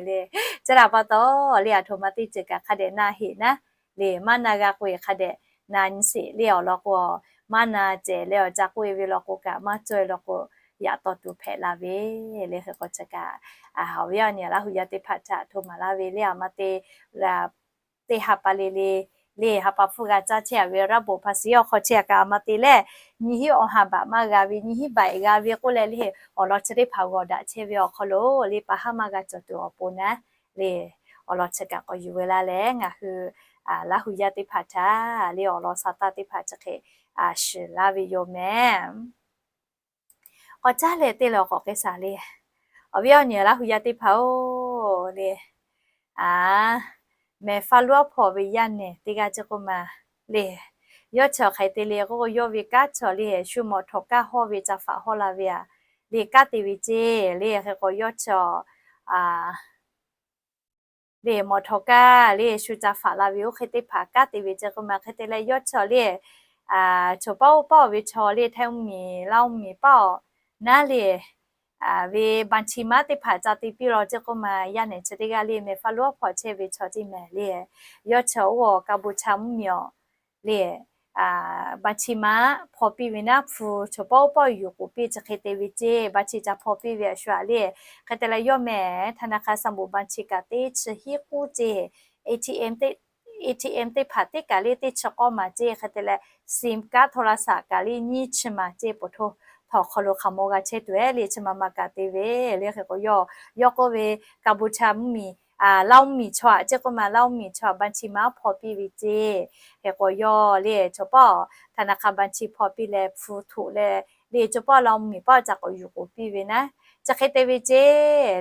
le. Chi htaꞈ pa taw le aˬ htoꞈ ma teˇ ceuˬ kaꞈ hk'a dehꞈ na heꞈ naˉ le maˇ na g'a k'o-e hk'a dehꞈ na nyi sheˍ le awˬ lawn k'o, maˇ na cehˬ leh awˬ ca k'oˆ-e ve law k'o kaꞈ maˇ cawˇ-e law k'o yaꞈ taw tuˬ hpehꞈ la ve le. Hk'e k'o chi kaꞈ awˬ viˉ awˬ nyi Laˇ huˍ yaˇ teˇ hpaˍ htaꞈ htoꞈ maˍ laˇ ve le aˬ ma te teˇ ha pa le le le ha pa hpfuhˇ g'a caˇ chehˇ-a ve ระบบภาษี awˬ hk'aw chehˇ-a kaꞈ aˬ ma te lehˬ nyiˇ hinˉ awˬ ha baꞈ maˇ g'a ve, nyiˇ hinˉ baꞈ g'a ve k'oˆ leh le awˬ lawn chi teˇ hpaˍ g'awˬ daꞈ chehˇ ve awˬ hk'aw lo le pa haˉ maˇ g'a cawˬ tuˬ awˬ pon naˉ le awˬ lawn chi kaꞈ k'awꞈ yuˬ ve laˇ leh ngaˬ hui Laˇ huˍ yaˇ teˇ hpaˍ htaꞈ le awˬ lawn sa taˇ teˇ hpaˍ chi hk'e shiˍ laˇ ve yoˬ mehˍ. K'awꞈ caˉ leh teˇ lawˬ k'awꞈ k'ai shaˍ le. Awˬ viˉ awˬ nyi Laˇ huˍ yaˇ teˇ hpaˍ-oˬ le, a, mehˬ ฟาโรห์ hpawˇ ve yaˇ nehˬ teˇ g'aˇ ceˇ k'oˆ ma le. Yawˇ chi awˬ hk'e te le k'o yawˇ ve kanˉ chaw le shu mawˬ htawnˍ kaˇ hawˇ ve ca faꞈ hawˇ la ve aꞈ le kanˉ te ve ceˇ le. Hk'e k'o yawˇ chi awˬ le mawˬ htawˍ kaˇ le shu ca faꞈ la ve oˇ hk'e teˇ hpaˍ kanˉ te ve ce k'oˆ ma hk'e te leh yawˇ chaw le, chaw paˉ oˇ paˉ ve chaw le Htaiˇ mvuhˇmiˬ Laˇ mvuhˇmiˬ paˉ awˬ naˉ le ve banchi maˉ teˇ hpaˍ ca te piˇ law ce k'oˆ ma yaˇ nehˬ chi teˇ g'aˇ le mehˬ faˉ lonˉ hpawˇ chehˇ ve chaw teˇ mehˍ le, yawˇ chaw oˇ awˬ Kaˍboˍcha mvuhˇmiˬ awˬ le banchi maˉ hpaw piˇ ve naˉ hpu chaw paˉ oˇ paˉ yuˬ k'oˍ piˇ chi hk'e te ve ce. Banchi ca hpaw piˇ ve a shu aꞈ le, hk'e te leh yawˇ mehˬ ธนาคาร สัมปทาน banchi kaꞈ teˇ chi hiˉ k'uˉ ce, ATM teˇ hpaˍ teˇ kaꞈ le teˇ chi k'awˇ maˬ ce. Hk'e te leh ซิมการ์ดโทรศัพท์ kaꞈ le nyiˇ chi maˬ ce. Poˬ htoˇ htawnˍ hk'aw lo hk'aˬ maw g'a chehˇ tuˬ ehˉ le chi ma ma kaꞈ te ve le. Hk'e k'o yawˇ, yawˇ k'oˆ ve Kaˍboˍcha mvuhˇmiˬ, Laˇ mvuhˇmiˬ chaw aꞈ ce k'oˆ ma Laˇ mvuhˇmiˬ chaw aꞈ banchi maˉ hpaw piˇ ve ce. Hk'e k'o yawˇ le chaw paˉ ธนาคาร banchi hpaw piˇ leh hpu htoꞈ leh le chaw paˉ Laˇ mvuhˇmiˬ paˉ ca k'awꞈ yuˬ k'oˍ piˇ ve naˉ, chi hk'e te ve ce.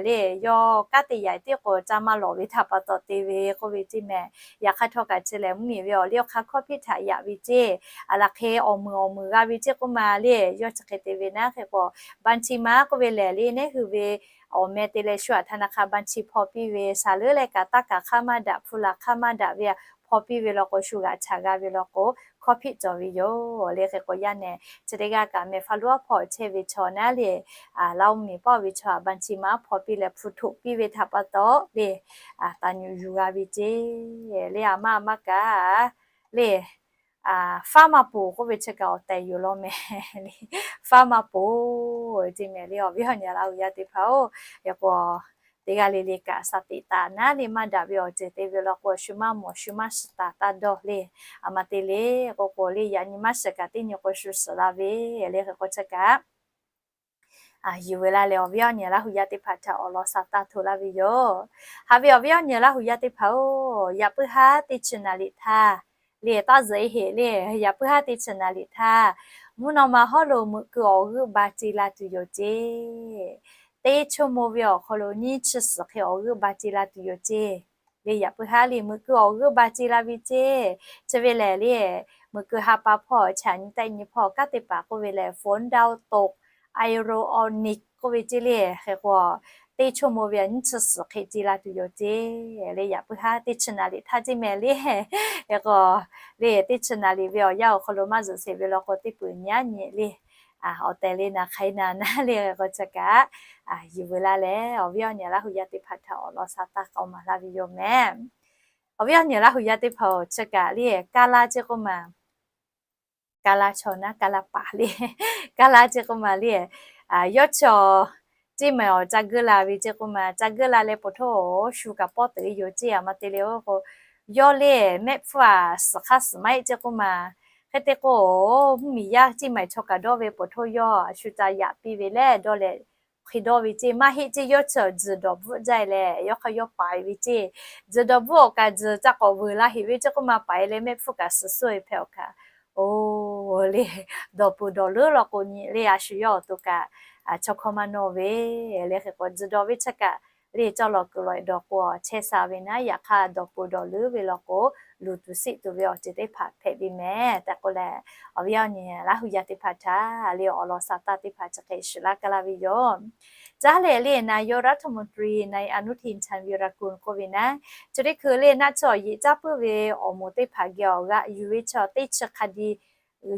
Le yawˇ kanˉ te yaꞈ tiˉ k'o ca maˇ lawˬ ve htaꞈ pa taw te ve k'oˆ ve ce mehˬ. Yaꞈ hk'aˇ htawˇ kaꞈ chi lehˬ mvuhˇmiˬ ve awˬ liˇ awˬ hk'aˇ hkawˇ hpiˇ htaꞈ yaꞈ ve ce. Aˬ laˬ hk'e awˬ meunˍ awˬ meunˍ g'a ve ce k'oˆ ma le yawˇ chi hk'e te ve naˉ. Hk'e k'o banchi maˉ k'oˆ ve lehˬ le nehˉ hui ve awˬ meh te leh shu aꞈ ธนาคาร banchi hpaw piˇ ve shaˍ leuˉ leh kaꞈ taˇ kaˍ hk'aˇ maˇ daꞈ hpu laˬ hk'aˇ maˇ daꞈ ve hpaw piˇ ve law k'o shu g'aꞈ chaꞈ g'a ve law k'o hkawˇ hpiˆ cawˬ ve yoˬ le. Hk'e k'o yaˇ nehˬ chi teˇ g'aˇ kaꞈ mehˬ faˉ lonˉ hpawˇ chehˇ ve chaw naˉ le Laˇ mvuhˇmiˬ paˉ ve chaw aꞈ banchi maˉ hpaw piˇ leh hpu htoꞈ piˇ ve htaꞈ pa taw le taˍ nyuꞈ yuˬ g'a ve ce. Le aˬ ma aˬ ma kaꞈ le faˉ maˇ poˬ k'oˆ ve chi kaꞈ awˬ tehˬ yoˬ law mehˬ le. Faˉ maˇ poˬ ce mehˬ le awˬ viˉ awˬ nyi Laˇ hu yaˇ teˇ hpaˍ-oˬ. Hk'e k'o teˇ g'aˇ le le kaꞈ shaˍ teꞈ taˍ naˉ le maˇ daꞈ ve awˬ ceuˬ te ve law k'o shu maˇ mawˬ shu maˇ shiˍ taˍ taˇ dawˇ le. Aˬ ma te le k'o k'o le yaꞈ nyi maˇ shiˍ kaꞈ teˇ nyi k'o shu shiˍ la ve le. Hk'e k'o chi kaꞈ yuˬ ve laˇ leh awˬ viˉ awˬ nyi Laˇ hu yaˇ teˇ hpaˍ htaꞈ awˬ lawn shaˍ taˇ htoꞈ laˇ ve yoˬ. Haꞈ ve awˬ viˉ awˬ nyi Laˇ hu yaˇ teˇ hpaˍ-oˬ, yaꞈ puiˉ haˉ teˇ chi naˍ liꞈ htaˇ le taˇ zuhꞈ e heꞈ le, yaꞈ puiˉ haˉ teˇ chi naˍ liꞈ htaˇ mvuhˇ naw ma hawˉ lo meuꞈ keu awˬ g'euˆ ba ce la tuˬ yoˬ ce. Teˇ chaw mawˇ ve awˬ hk'aw lo nyiˇ chi suhˍ hk'e awˬ g'euˆ ba ce la tuˬ yoˬ ce. Le yaꞈ puiˉ haˉ le meuꞈ keu awˬ g'euˆ ba ce la ve ce. Chi ve lehˬ le meuꞈ keu ha pa hpawˇ chaꞈ nyi tehˆ nyi hpawˇ kanˉ te paˍ k'oˆ ve lehˬ ฝนดาวตก ไอโดรโปนิก k'oˆ ve ce le. Hk'e k'o teˇ chaw mawˇ ve nyiˇ chi suhˍ hk'e ce la tuˬ yoˬ ce. Le yaꞈ puiˉ haˉ teˇ chi naˍ liꞈ htaˇ ce mehˬ le. Hk'e k'o le teˇ chi naˍ liꞈ ve awˬ yanˇ awˬ hk'aw lo maˇ zuhꞈ sheˍ ve law k'o teˇ peuˬ nyi aˉ nyi le awˬ tehˬ le naˍ hk'ai naˍ naˉ le. Hk'e k'o chi kaꞈ yuˬ veu laˇ leh awˬ viˉ awˬ nyi Laˇ hu yaˇ teˇ hpaˍ htaꞈ awˬ lawn shaˍ taˇ k'awꞈ maˍ laˇ ve yoˬ mehˬ. Awˬ viˉ awˬ nyi Laˇ hu yaˇ teˇ hpaˍ-oˬ, chi kaꞈ le kaˇ laˇ ce k'oˆ ma kaˇ laˇ chaw naˉ kaˇ laˇ paˍ le. Kaˇ laˇ ce k'oˆ ma le yawˇ chaw ce mehˬ awˬ ca geuˆ la ve ce k'oˆ ma ca geuˆ la leh poˬ htoˇ shu kaꞈ pawˆ teuꞈ e yoˬ ce. Aˬ ma te le oˬ k'o yawˇ le mehˆ hpfuhˇ aꞈ suhˍ hk'aˇ suhˍ maˇ heˆ ce k'oˆ ma. Hk'e te k'o mvuhˇmiˬ yaˇ ce mehˬ chaw kaꞈ dawˇ ve poˬ htoˇ yawˇ shu ca yaꞈ piˇ ve leh dawˇ leh hk'e dawˇ ve ce maˇ heˆ ce. Yawˇ chi tzuhˬ dawˬ bvuhˆ jaˇ leh yawˇ hk'aˇ yawˇ paiˍ ve ce. Tzuhˬ dawˬ bvuhˆ awˬ kaꞈ tzuhˬ ca k'awꞈ veuˬ la heꞈ ve ce k'oˆ ma paiˍ leh mehˆ hpfuhˇ kaꞈ suhˍ suhˍ e hpehꞈ awˬ kaꞈ oˬ le dawˬ peuˬ dawˬ leuˉ law k'o nyi le a shu yawˇ awˬ to kaꞈ chaw hkawˇ maˇ nawˇ ve le. Hk'e k'o tzuhˬ dawˬ ve chi kaꞈ le cawˇ lawˬ kuiˬ lawˬ e dawˬ k'o chehˇ sha ve naˉ. Yaꞈ hk'aˇ dawˬ peuˬ dawˬ leuˉ ve law k'o luˬ tuˬ siˆ tuˬ ve awˬ ceuˬ teˇ hpaˍ hpehꞈ ve mehˬ tehꞈ k'oˆ leh awˬ viˉ awˬ nyi Laˇ hu yaˇ teˇ hpaˍ htaꞈ le awˬ lawn shaˍ taˇ teˇ hpaˍ chi hk'e shiˍ laˇ kaˇ laˇ ve yoˬ. Caˉ lehˬ le นายกรัฐมนตรี นายอนุทิน ชาญวีรกูล k'oˆ ve naˉ, chi teˇ hkui le naˆ chi awˬ yeꞈ caˉ puiˉ ve awˬ moˍ teˇ hpaˍ geh awˬ g'aꞈ yuˬ ve chaw teˇ chi hk'a di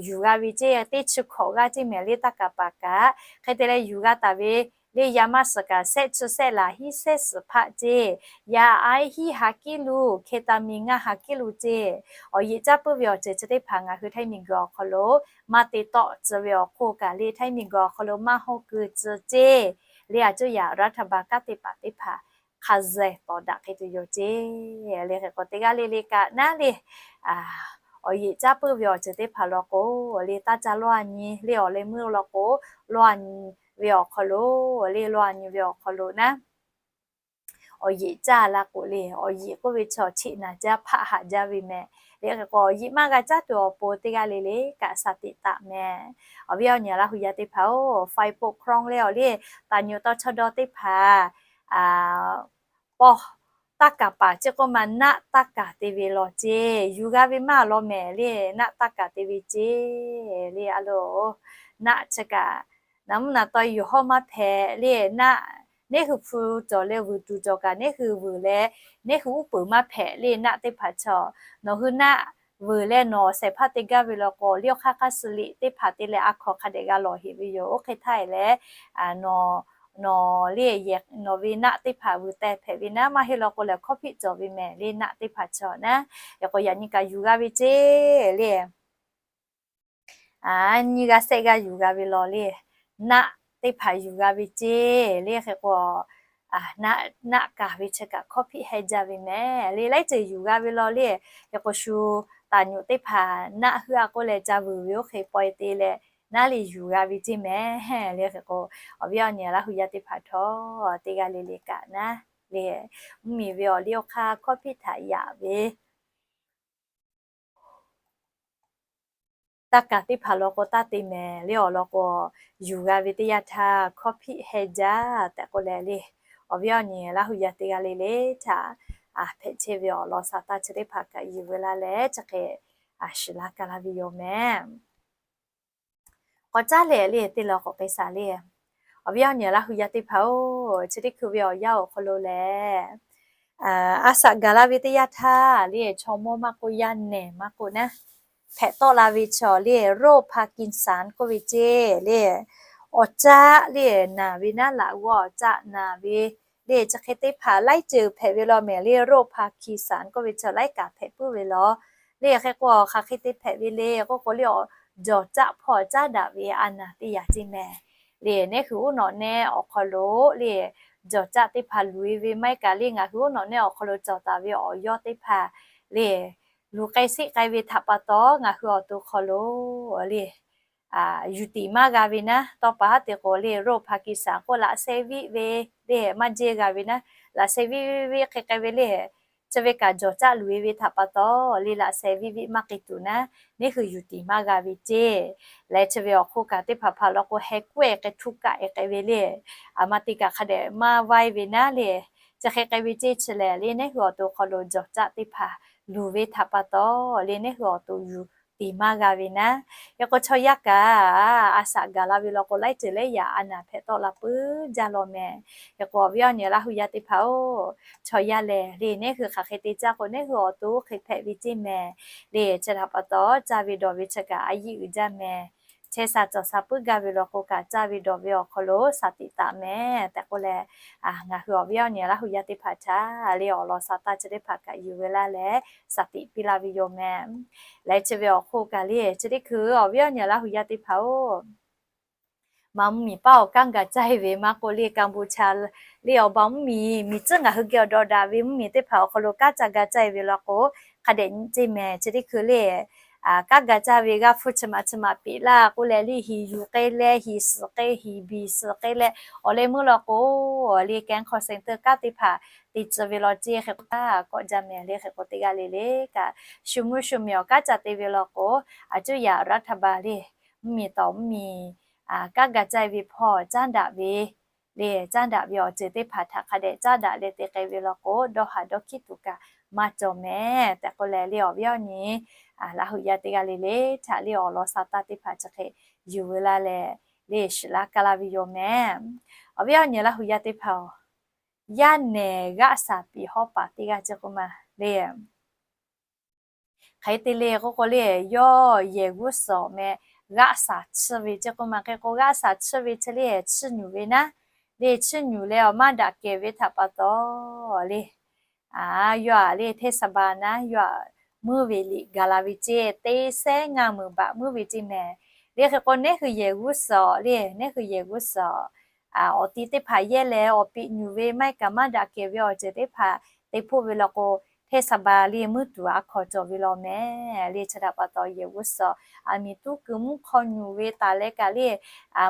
yuˬ g'a ve ce. Teˇ chi hkawꞈ g'aˇ ce mehˬ le taˇ kaˍ paˍ kaꞈ hk'e te leh yuˬ g'a taˍ ve le yaˇ maˇ suhˍ kaꞈ shehˆ chi shehˆ laˬ hiˉ shehˆ suhˍ hpaˆ ce. Yaˇ aiˉ hiˉ ha kiˉ luˬ, ketamine ngaˇ ha kiˉ luˬ ce. Awˬ yeꞈ caˉ puiˉ ve awˬ ceuˬ chi teˇ hpaˍ ngaˬ hui Htaiˇ miˬguiˬ awˬ hk'aw lo maˇ te tawˆ tcuh ve awˬ hk'oˆ kaꞈ le Htaiˇ miˬguiˬ awˬ hk'aw lo maˇ hawˇ keu tcuh ce. Le a cuˇ yaꞈ รัฐบาล kanˉ te paˍ teˇ hpaˍ hk'a zuhˬ tawˍ daꞈ hk'e tuˬ yoˬ ce. Le hk'e k'o teˇ g'aˇ le le kaꞈ naˉ le awˬ yeꞈ caˉ puiˉ ve awˬ ceuˬ teˇ hpaˍ law k'o le taˇ ca lawˇ a nyi le awˬ leh meuˇ law k'o lawˇ a nyi ve awˬ hk'aw lo le lawˇ a nyi ve awˬ hk'aw lo naˉ awˬ yeꞈ caˇ la k'o le awˬ yeꞈ k'oˆ ve chaw cheꞈ naˍ jaˇ hpaˆ haꞈ jaˇ ve mehˬ. Le hk'e k'o awˬ yeꞈ maˇ g'a caˇ tuˬ awˬ pon teˇ g'aˇ le le kaꞈ shaˍ teꞈ taˍ mehˬ. Awˬ viˉ awˬ nyi Laˇ hu yaˇ teˇ hpaˍ-oˬ, ฝ่ายปกครอง le awˬ le taˍ nyi tawˇ chaw dawˇ teˇ hpaˍ pawˇ taˇ kaˍ paˍ ce k'oˆ ma naˆ taˇ kaˍ te ve law ce. Yuˬ g'a ve maˇ law mehˬ le naˆ taˇ kaˍ te ve ce. Le a lo naˆ chi kaꞈ naˍ mvuhˇ naˍ taw yuˬ hawˇ maˇ hpehꞈ le naˆ Neˇ hui hpu cawˬ leh vuiˬ tuˬ cawˬ kaꞈ, neˇ hui vuiˬ leh neˇ hui uˉ peunˍ maˇ hpehꞈ le, naˆ teˇ hpaˍ chaw. Nawˬ hui naˆ vuiˬ leh nawˬ shehˍ hpaˇ te gaˇ ve law k'o, liˇ awˬ hk'aˇ hk'aˇ suh liꞈ teˇ hpaˍ te leh a hkawnˍ hk'a dehꞈ g'a lawˬ heꞈ ve yoˬ. Oˇ hk'e htaˇ e leh, nawˬ, nawˬ le yehˬ nawˬ ve naˆ teˇ hpaˍ vuiˬ teh hpehꞈ ve naˉ, maˇ heˆ law k'o lehˬ hkawˇ hpiˆ cawˬ ve mehˍ le, naˆ teˇ hpaˍ chaw naˉ. Yaꞈ k'o yaꞈ nyi kaꞈ yuˬ g'a ve ceˇ le. Nyiˇ g'aˇ shehˆ g'aˇ yuˬ g'a ve law le. Naˆ teˇ hpaˍ yuˬ g'a ve ceˇ le. Hk'e k'o, naˆ kaˍ ve chi kaꞈ hkawˇ hpiˆ heh jaˇ ve mehˍ le. Laiˉ ceuˬ yuˬ g'a ve law le. Hk'e k'o shu taˍ nyuꞈ teˇ hpaˍ naˆ heuˆ a k'oˆ leh ca vuiˬ ve oˇ hk'e paw e te leh naˉ le yuˬ g'a ve ceˇ mehˍ le. Hk'e k'o, awˬ viˉ awˬ nyi Laˇ hu yaˇ teˇ hpaˍ htawˇ teˇ g'aˇ le le kaꞈ naˉ le, mvuhˇmiˬ ve awˬ liˇ awˬ hk'aˇ hkawˇ hpiˆ htaꞈ yaꞈ ve taˇ kaˍ teˇ hpaˍ law k'o taˇ te mehˍ le. Awˬ lawn k'o, yuˬ g'a ve teˇ yanˇ htaˇ hkawˇ hpiˆ heh jaˇ tehꞈ k'oˆ leh le, awˬ viˉ awˬ nyi Laˇ hu yaˇ teˇ g'aˇ le le htaꞈ hpehꞈ chehˇ ve awˬ lawn sa taˇ chi teˇ hpaˍ kaꞈ yuˬ ve laˇ leh chi hk'e shiˍ laˇ ka laˇ ve yoˬ mehˍ. K'awꞈ caˉ lehˬ le, teˇ lawn k'awꞈ k'ai shaˍ le. Awˬ viˉ awˬ nyi Laˇ hu yaˇ teˇ hpaˍ-oˬ, chi teˇ hkui ve awˬ yanˇ awˬ hk'aw lo lehˬ, a shaꞈ gaˬ laˇ ve teˇ yanˇ htaˇ le, chaw mawˇ maˇ k'oˆ, yaˇ nehˬ maˇ k'oˆ naˉ, hpehꞈ tawˆ la ve chaw le, โรคพาร์กินสัน k'oˆ ve ceˇ le, awˬ caˆ le naˬ ve naˉ, laꞈ g'awˇ awˬ caˆ naˬ ve le, chi hk'e teˇ hpaˍ laiˉ ceuˬ hpehꞈ ve law mehˍ le. โรคพาร์กินสัน k'oˆ ve chaw laiˉ kaꞈ hpehꞈ puiˉ ve law le. Hk'e k'o hk'aˬ hk'e te hpehꞈ ve le k'oˆ k'o le, awˬ jawˬ caˆ hpawˇ caˉ daꞈ ve a naˬ teˇ yanˇ ceˇ mehˍ le. Neˇ hui uˉ nawꞈ neˆ awˬ hk'aw lo le, jawˬ caˆ teˇ hpaˍ luˬ e ve maˇ heˆ kaꞈ le, ngaˬ hui uˉ nawꞈ neˆ awˬ hk'aw lo cawˬ taˍ ve awˬ yawˇ teˇ hpaˍ le, luˬ k'ai sheˆ k'ai ve htaꞈ pa taw ngaˬ hui awˬ to hk'aw lo le yuˬ tiˍ maˇ g'a ve naˉ, tawˇ pa haˉ te k'o le, โรคพาร์กินสัน k'oˆ laꞈ sheh viˆ ve le maˇ jehˇ g'a ve naˉ, laꞈ sheh viˆ viˆ viˆ hk'e k'ai ve le, chi ve kaꞈ jawˬ caˆ luˬ e ve htaꞈ pa taw le, laꞈ sheh viˆ viˆ maˇ k'ai tuˬ naˉ, neˇ hui yuˬ tiˍ maˇ g'a ve ceˇ. Leh chi ve awˬ hk'oˆ kaꞈ teˇ hpaˍ hpaˍ law k'o, heh kuˉ e k'ai htu kaˆ e k'ai ve le, a ma te kaꞈ hk'a dehꞈ maˇ vaiˇ ve naˉ le, chi hk'e k'ai ve ceˇ. Chi lehˬ le, neˇ hui awˬ to hk'aw lo jawˬ caˆ teˇ hpaˍ luˬ ve htaꞈ pa taw le, neˇ hui awˬ to yuˬ tiˍ maˇ g'a ve naˉ. Hk'e k'o chaw yaˇ kaꞈ a shaꞈ gaˬ la ve law k'o, laiˉ ceuˬ laiˉ yaꞈ a naˬ hpehꞈ tawˆ la puiˉ jaˇ law mehˍ. Hk'e k'o awˬ viˉ awˬ nyi Laˇ hu yaˇ teˇ hpaˍ-oˬ, chaw yaˇ lehˬ le, neˇ hui hk'aˬ hk'e te caˇ k'o, neˇ hui awˬ to hk'e hpehꞈ ve ceˇ mehˍ le. Chi htaꞈ pa taw caˇ ve dawˬ ve chi kaꞈ a yiˆ uiˍ jaˇ mehˍ. Chehˇ sha cawˬ sha puiˉ gaˇ ve law k'o kaꞈ, caˇ ve dawˬ ve awˬ hk'aw lo shaˍ tiꞈ taˍ mehˍ tehꞈ k'oˆ leh, ngaˬ hui awˬ viˉ awˬ nyi Laˇ hu yaˇ teˇ hpaˍ htaꞈ le awˬ lawn sa taˇ chi teˇ hpaˍ kaꞈ yuˬ ve laˇ leh shaˍ tiꞈ piˇ laˇ ve yoˬ mehˍ. Leh chi ve awˬ hk'oˆ kaꞈ le, chi teˇ hkui awˬ viˉ awˬ nyi Laˇ hu yaˇ teˇ hpaˍ-oˬ, maˇ mvuhˇmiˬ paˉ awˬ kanˉ ga caˇ e ve maˇ k'oˆ le, Kampuchea le awˬ ba mvuhˇmiˬ, miˬ tcuhˉ ngaˬ hui geh awˬ dawˇ daꞈ ve mvuhˇmiˬ teˇ hpaˍ awˬ hk'aw lo kanˉ ca ga caˇ e ve law k'o, hk'a dehꞈ nyi ceˇ mehˍ. Chi teˇ hkui le kanˉ ga caˇ ve g'aˇ hpu chi ma chi ma peꞈ laˇ k'oˆ leh le, hiˍ yuˬ k'ai leh, hiˍ suhˍ k'ai, hiˍ biˬ suhˍ k'ai leh, awˬ leh meuˇ law k'o le, แก๊งคอลเซ็นเตอร์ kanˉ teˇ hpaˍ te tcuh ve law ceˇ. Hk'e k'o taˇ kawˆ jaˇ mehˍ le. Hk'e k'o teˇ g'aˇ le le kaꞈ shu mvuhˇ shu miˬ awˬ kanˉ ca te ve law k'o, a cuˇ yaꞈ รัฐบาล le, mvuhˇmiˬ tawˍ mvuhˇmiˬ kanˉ ga caˇ e ve hpawˇ caˉ daꞈ ve le, caˉ daꞈ ve awˬ ceuˬ teˇ hpaˍ htaꞈ hk'a dehꞈ caˉ daꞈ leh te k'ai ve law k'o, dawˇ haˍ dawˇ hkiˉ tuˬ kaꞈ maˇ cawˬ mehˍ tehꞈ k'oˆ leh le, awˬ viˉ awˬ nyi Laˇ hu yaˇ teˇ g'aˇ le le htaꞈ le awˬ lawn sa taˇ teˇ hpaˍ chi hk'e yuˬ ve laˇ leh le shiˍ laˇ ka laˇ ve yoˬ mehˍ. Awˬ viˉ awˬ nyi Laˇ hu yaˇ teˇ hpaˍ-oˬ, yaˇ nehˬ g'aˆ shaˍ piˍ hawˉ paˍ teˇ g'aˇ ceˇ k'oˆ ma le. Hk'e te le k'oˆ k'o le, yawˇ yehˬ g'uˇ suhˍ meh g'aˆ shaˍ chiˇ ve ceˇ k'oˆ ma. Hk'e k'o g'aˆ shaˍ chiˇ ve chi le chiˇ nyuˬ ve naˉ, le chiˇ nyuˬ leh awˬ maˇ daꞈ kehˬ ve htaꞈ pa taw le, yawˇ aꞈ le เทศบาล naˉ yawˇ aꞈ meuˇ ve liꞈ gaˬ la ve ceˇ, teˇ sehˉ ngaˇ meunˍ baꞈ meuˇ ve ceˇ mehˍ. Le hk'e k'o neˇ hui yehˬ g'uˇ suhˍ le, neˇ hui yehˬ g'uˇ suhˍ awˬ ti teˇ hpaˍ yehˇ leh awˬ piꞈ nyuˬ ve maˇ heˆ kaꞈ maˇ daꞈ kehˬ ve awˬ ceuˬ teˇ hpaˍ te hpoˆ ve law k'o, เทศบาล le meuˇ tuˬ a hkawnˍ cawˬ ve law mehˍ. Le chi htaꞈ pa taw yehˬ g'uˇ suhˍ aˬ miˍ tuˉ kuiˬ mvuhˇ hk'aw nyuˬ ve taˍ leh kaꞈ le,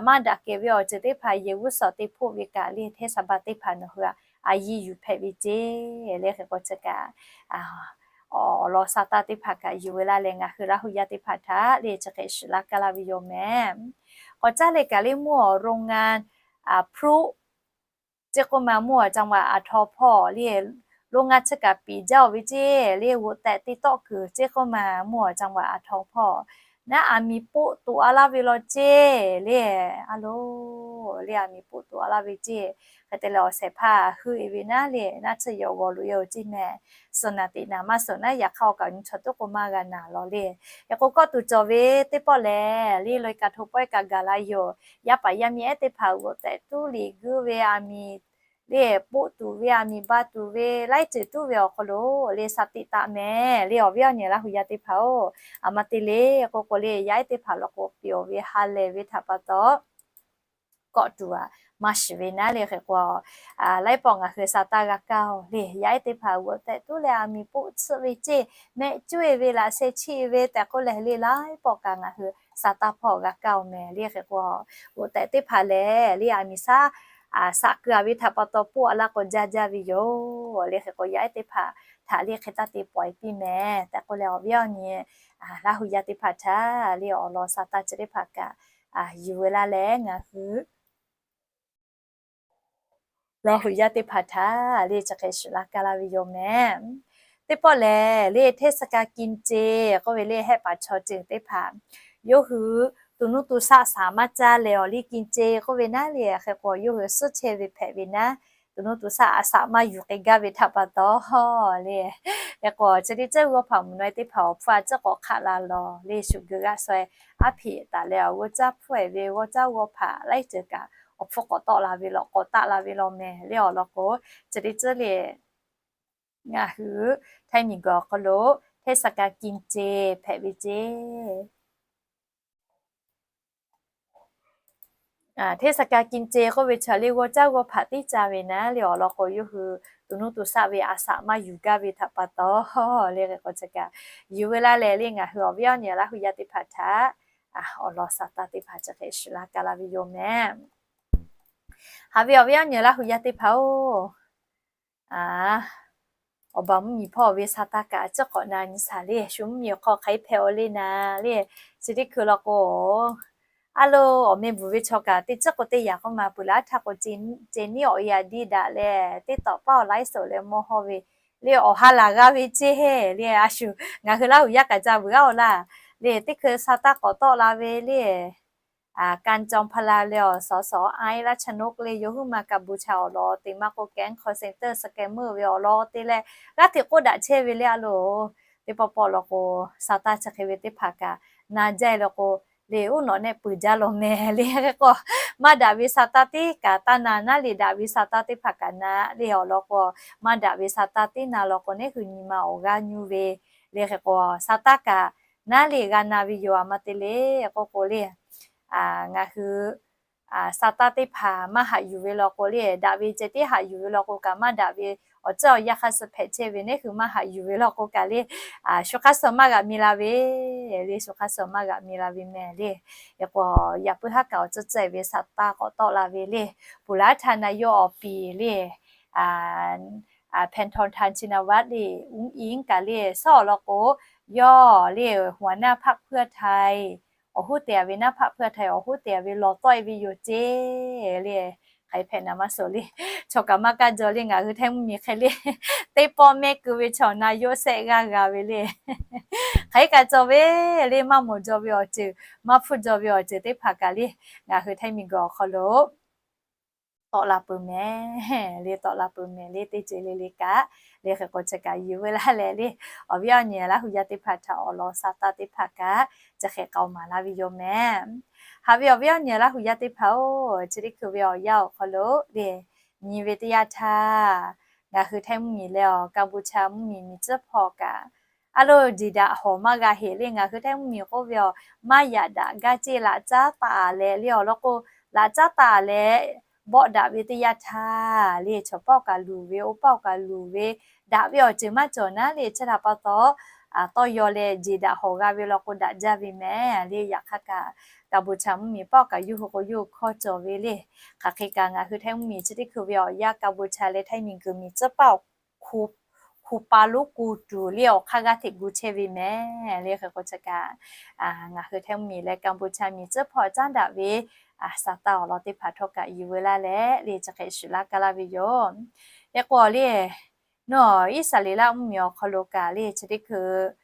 maˇ daꞈ kehˬ ve awˬ ceuˬ teˇ hpaˍ yehˬ g'uˇ suhˍ te hpoˆ ve kaꞈ le เทศบาล teˇ hpaˍ nawˬ hui a yiˇ yuˬ hpehꞈ ve ceˇ. Le hk'e k'o chi kaꞈ awˬ lawn sa taˇ teˇ hpaˍ kaꞈ yuˬ ve laˇ leh ngaˬ hui Laˇ hu yaˇ teˇ hpaˍ htaꞈ le chi hk'e shiˍ laˇ ka laˇ ve yoˬ mehˍ. K'awꞈ caˉ leh kaꞈ le mvuhˇ awˬ โรงงาน พลุ ceˇ k'oˆ ma, mvuhˇ awˬ จังหวัดอ่างทอง hpawˇ le โรงงาน chi kaꞈ piˍ jaˇ-oˬ ve ceˇ. Le g'oꞈ tehꞈ te tawˆ kuiˬ ceˇ k'oˆ ma, mvuhˇ awˬ จังหวัดอ่างทอง hpawˇ naˉ aˬ miˍ poˆ tuꞈ a laˇ ve law ceˇ le. A lo, le aˬ miˍ poˆ tuꞈ a laˇ ve ceˇ. Hk'e te leh awˬ shehˍ hpaˇ heuˆ e ve naˉ le, naˉ tsuhˇ yehˬ awˬ g'aw loꞈ e-oˬ ceˇ mehˍ. Suhˍ naˬ teꞈ naˍ maˇ suhˍ naˉ, yaꞈ hk'aˇ awˬ kaꞈ nyi chaw tuˉ k'o maˇ g'a naˍ law le. Hk'e k'o kawˆ tuˬ cawˬ ve teˇ pawˆ lehˬ, le loi ka hto pawehˇ kaꞈ gaˬ la yoˬ. Yaˇ paˍ yaˇ miˇ ehˉ teˇ hpaˍ g'oꞈ tehꞈ tuˉ liꞈ guiˇ ve aˬ miˍ le, poˆ tuˬ ve aˬ miˍ ba tuˬ ve laiˉ ceuˬ tuˉ ve awˬ hk'aw lo le sha teꞈ taˍ mehˍ le. Awˬ viˉ awˬ nyi Laˇ hu yaˇ teˇ hpaˍ-oˬ, aˬ ma te le k'oˆ k'o le, yaˇ ehˉ teˇ hpaˍ law k'o, pehˬ ve ha lehˬ ve htaꞈ pa taw kawˆ tuˬ aꞈ maˇ shiˍ ve naˉ le. Hk'e k'o, laiˉ pawˆ ngaˬ hui sha taˇ g'a kaˇ-oˬ le. Yaˇ ehˉ teˇ hpaˍ g'oꞈ tehꞈ tuˉ leh aˬ miˍ poˆ tsuhˆ ve ceˇ, mehˆ cuˇ e ve laꞈ sheh chiˆ e ve tehꞈ k'oˆ leh le, laiˉ pawˆ kaꞈ ngaˬ hui sha taˇ hpawˇ g'a kaˇ-oˬ mehˍ le. Hk'e k'o, g'oꞈ tehꞈ teˇ hpaˍ lehˬ le, aˬ miˍ shaˉ shaꞈ keu a ve htaꞈ pa taw poˆ a laˇ k'o jaˇ jaˇ ve yoˬ le. Hk'e k'o, yaˇ ehˉ teˇ hpaˍ htaꞈ le hk'e taˇ te pawˍ e piˇ mehˍ tehꞈ k'oˆ leh, awˬ viˉ awˬ nyi Laˇ hu yaˇ teˇ hpaˍ htaꞈ le awˬ lawn sha taˇ chi teˇ hpaˍ kaꞈ yuˬ ve laˇ leh, ngaˬ hui Laˇ hu yaˇ teˇ hpaˍ htaꞈ le chi hk'e shiˍ laˇ kaˇ laˇ ve yoˬ mehˍ. Teˇ pawˆ lehˬ le, เทศกาลกินเจ k'oˆ ve le, hehˆ paˍ chaw ceuˬ teˇ hpaˍ yawˇ hui tuˬ nuˇ tuˬ shaˆ shaˍ maˇ caˇ leh awˬ liˇ กินเจ k'oˆ ve naˉ le. Hk'e k'o, yawˇ hui suhˉ chehˇ ve hpehꞈ ve naˉ, tuˬ nuˇ tuˬ shaˆ a shaꞈ maˇ yuˬ k'ai gaˇ ve htaꞈ pa taw le. Hk'e k'o, chi teˇ ceuˬ g'awˇ hpaꞈ mvuhˇ naw e teˇ hpaˍ awˬ hpfuhˇ a ciˉ k'awꞈ hk'aˆ la lawˬ le, shu geu g'aˇ suh e aˉ hpeꞈ taˍ leh awˬ g'awˇ caˇ hpfuhˇ e ve g'awˇ caˇ g'awˇ hpaꞈ laiˉ ceuˬ kaꞈ awˬ hpfuhˇ k'awꞈ tawˆ la ve lawˬ, k'awꞈ taˆ la ve lawˬ mehˍ le. Awˬ lawn k'o, chi teˇ ceuˬ le ngaˬ hui Htaiˇ miˬ guiˬ awˬ hk'aw lo เทศกาลกินเจ hpehꞈ ve ceˇ. เทศกาลกินเจ k'oˆ ve chaw le g'awˇ caˇ g'awˇ hpaꞈ tiˉ caˇ ve naˉ le. Awˬ lawn k'o, yawˇ hui tuˬ nuˇ tuˬ shaˆ ve a shaꞈ maˇ yuˬ gaˇ ve htaꞈ pa taw le. Hk'e k'o, chi kaꞈ yuˬ ve laˇ leh le, ngaˬ hui awˬ viˉ awˬ nyi Laˇ hu yaˇ teˇ hpaˍ htaꞈ awˬ lawn sha taˇ teˇ hpaˍ chi hk'e shiˍ laˇ kaˇ laˇ ve yoˬ mehˍ. Haꞈ ve awˬ viˉ awˬ nyi Laˇ hu yaˇ teˇ hpaˍ-oˬ, awˬ baˬ mvuhˇ miˬ hpawˇ ve sha taˇ kaꞈ a ciˉ k'awꞈ na nyi shaˍ le. Shu mvuhˇ miˬ awˬ hk'aw hk'aˬ hk'e hpehꞈ-o le naˉ le, chi teˇ hkui law k'o, a lo, awˬ meh bvuhˬ ve chaw kaꞈ teˇ ciˉ k'o teˇ yaꞈ k'oˆ ma peuˬ laˇ htaˇ k'o, ce niˉ awˬ e a diˇ daꞈ leh teˇ tawꞈ paˉ awˬ laiˉ suhˍ leh mawˇ hawˇ ve le, awˬ ha laˬ g'a ve ceˇ le. A shu, ngaˬ hui Laˇ hu yaˇ kaꞈ ca vuiˬ g'aˇ-oˬ laˇ le. Teˇ hkui sha taˇ k'awꞈ tawˆ la ve le, การจอมพลัง le awˬ สส ไอซ์ รัชนก le, yawˇ huiˉ ma กัมพูชา awˬ lawn te maˇ k'oˆ แก๊ง call center scammer ve awˬ lawn te leh, g'aˇ hteꞈ k'oˆ daꞈ chehˇ ve le. A lo, teˇ pawˆ pawˆ law k'o, sha taˇ chi hk'e ve teˇ hpaˍ kaꞈ na jaˇ e law k'o, le uˉ nawꞈ nehˆ peuˬ jaˇ law mehˍ le. Hk'e k'o, maˇ daꞈ ve sha taˇ tiˉ kaꞈ taˇ na naˉ le, daꞈ ve sha taˇ teˇ hpaˍ kaꞈ na le. Awˬ lawn k'o, maˇ daꞈ ve sha taˇ tiˉ na law k'o, neˉ hui nyi ma awˬ g'aˇ nyuˇ ve le. Hk'e k'o, sha taˇ kaꞈ naˉ le g'a na ve yoˬ. A ma te le k'oˆ k'o le, ngaˬ hui sha taˇ teˇ hpaˍ maˇ haꞈ yuˬ ve law k'o le, daꞈ ve ceh tiˉ haꞈ yuˬ ve law k'o kaꞈ, maˇ daꞈ ve awˬ ceuˬ awˬ yanˇ hk'aˇ suh hpehꞈ chehˇ ve, neˉ hui maˇ haꞈ yuˬ ve law k'o kaꞈ le, shu hk'aˇ suh maˇ g'aꞈ mi la ve le, shu hk'aˇ suh maˇ g'aꞈ mi la ve mehˍ le. Hk'e k'o, yaꞈ puiˉ haˉ kaꞈ awˬ ceuˬ ceh ve sha taˇ k'awꞈ tawˆ la ve le, puˍ laˉ htaˇ na yawˇ awˬ piˍ le, แพทองธาร ชินวัตร le, อุ๋งอิ๋ง kaꞈ le, shaˉ awˬ lawn k'o, yawˇ le, หัวหน้าพรรคเพื่อไทย awˬ hoˉ te a ve หัวหน้าพรรคเพื่อไทย awˬ hoˉ te a ve lawˬ tawˆ e ve yoˬ ceˇ le. Hk'aˬ hk'e hpehꞈ naˍ maˇ suhˍ le, chaw kaꞈ maˇ kaˇ jaw le. Ngaˬ hui Htaiˇ mvuhˇ miˬ hk'e le, teˇ pawˆ mehˆ keu ve chaw na yawˇ shehˆ g'aˇ g'a ve le. Hk'aˬ hk'e kaꞈ cawˬ ve le, maˇ mawˬ jaw ve awˬ ceuˬ, maˇ hpfuhˇ jaw ve awˬ ceuˬ teˇ hpaˍ kaꞈ le, ngaˬ hui Htaiˇ miˬ guiˬ awˬ hk'aw lo tawˆ la peuˬ mehˍ le, tawˆ la peuˬ mehˍ le, teˇ ceuˬ le le kaꞈ le. Hk'e k'o, chi kaꞈ yuˬ ve laˇ leh le, awˬ viˉ awˬ nyi Laˇ hu yaˇ teˇ hpaˍ htaꞈ awˬ lawn sha taˇ teˇ hpaˍ kaꞈ chi hk'e k'aoˍ maˍ laˇ ve yoˬ mehˍ. Haꞈ ve awˬ viˉ awˬ nyi Laˇ hu yaˇ teˇ hpaˍ-oˬ, chi teˇ hkui ve awˬ yanˇ awˬ hk'aw lo le, nyi ve teˇ yanˇ htaˇ, ngaˬ hui Htaiˇ mvuhˇ miˬ leh awˬ กัมพูชา mvuhˇ miˬ miˬ tcuhˉ hpawˇ kaꞈ, a lo, jeˬ daꞈ hawˬ maˇ g'a heꞈ le. Ngaˬ hui Htaiˇ mvuhˇ miˬ k'oˆ ve awˬ maˇ yaꞈ daꞈ gaˇ ceˇ, laꞈ caˉ taˍ leh le, awˬ lawn k'o, laꞈ caˉ taˍ leh bawˆ daꞈ ve teˇ yanˇ htaˇ le, chaw paˆ awˬ kaꞈ luˬ ve, oˇ paˆ awˬ kaꞈ luˬ ve, daꞈ ve awˬ ceuˬ maˇ cawˬ naˉ le. Chi htaꞈ pa taw, tawˇ yaw leh jeˬ daꞈ hawˬ g'a ve law k'o, daꞈ jaˇ ve mehˍ le. Yaꞈ hk'aˇ kaꞈ, กัมพูชา mvuhˇ miˬ paˆ awˬ kaꞈ yawˇ hui k'o yawˇ hui hkawˇ cawˬ ve le. Hk'aˬ hk'e kaꞈ, ngaˬ hui Htaiˇ mvuhˇ miˬ chi teˇ hkui ve awˬ yanˇ กัมพูชา leh Htaiˇ miˬ guiˬ miˬ tcuhˉ paˆ awˬ hku pa lonˉ ku tuˬ le, awˬ hk'aˇ g'aˇ hteꞈ gu chehˇ ve mehˍ le. Hk'e k'o, chi kaꞈ ngaˬ hui Htaiˇ mvuhˇ miˬ leh กัมพูชา miˬ tcuhˉ hpawˇ caˉ daꞈ ve sha taˇ awˬ lawn teˇ hpaˍ htawˇ kaꞈ yuˬ ve laˇ leh le, chi hk'e shiˍ laˇ kaˇ laˇ ve yoˬ. Hk'e k'o le, nawˬ Iˉsaˍreˍlaˆ mvuhˇ miˬ awˬ hk'aw lo kaꞈ le, chi teˇ hkui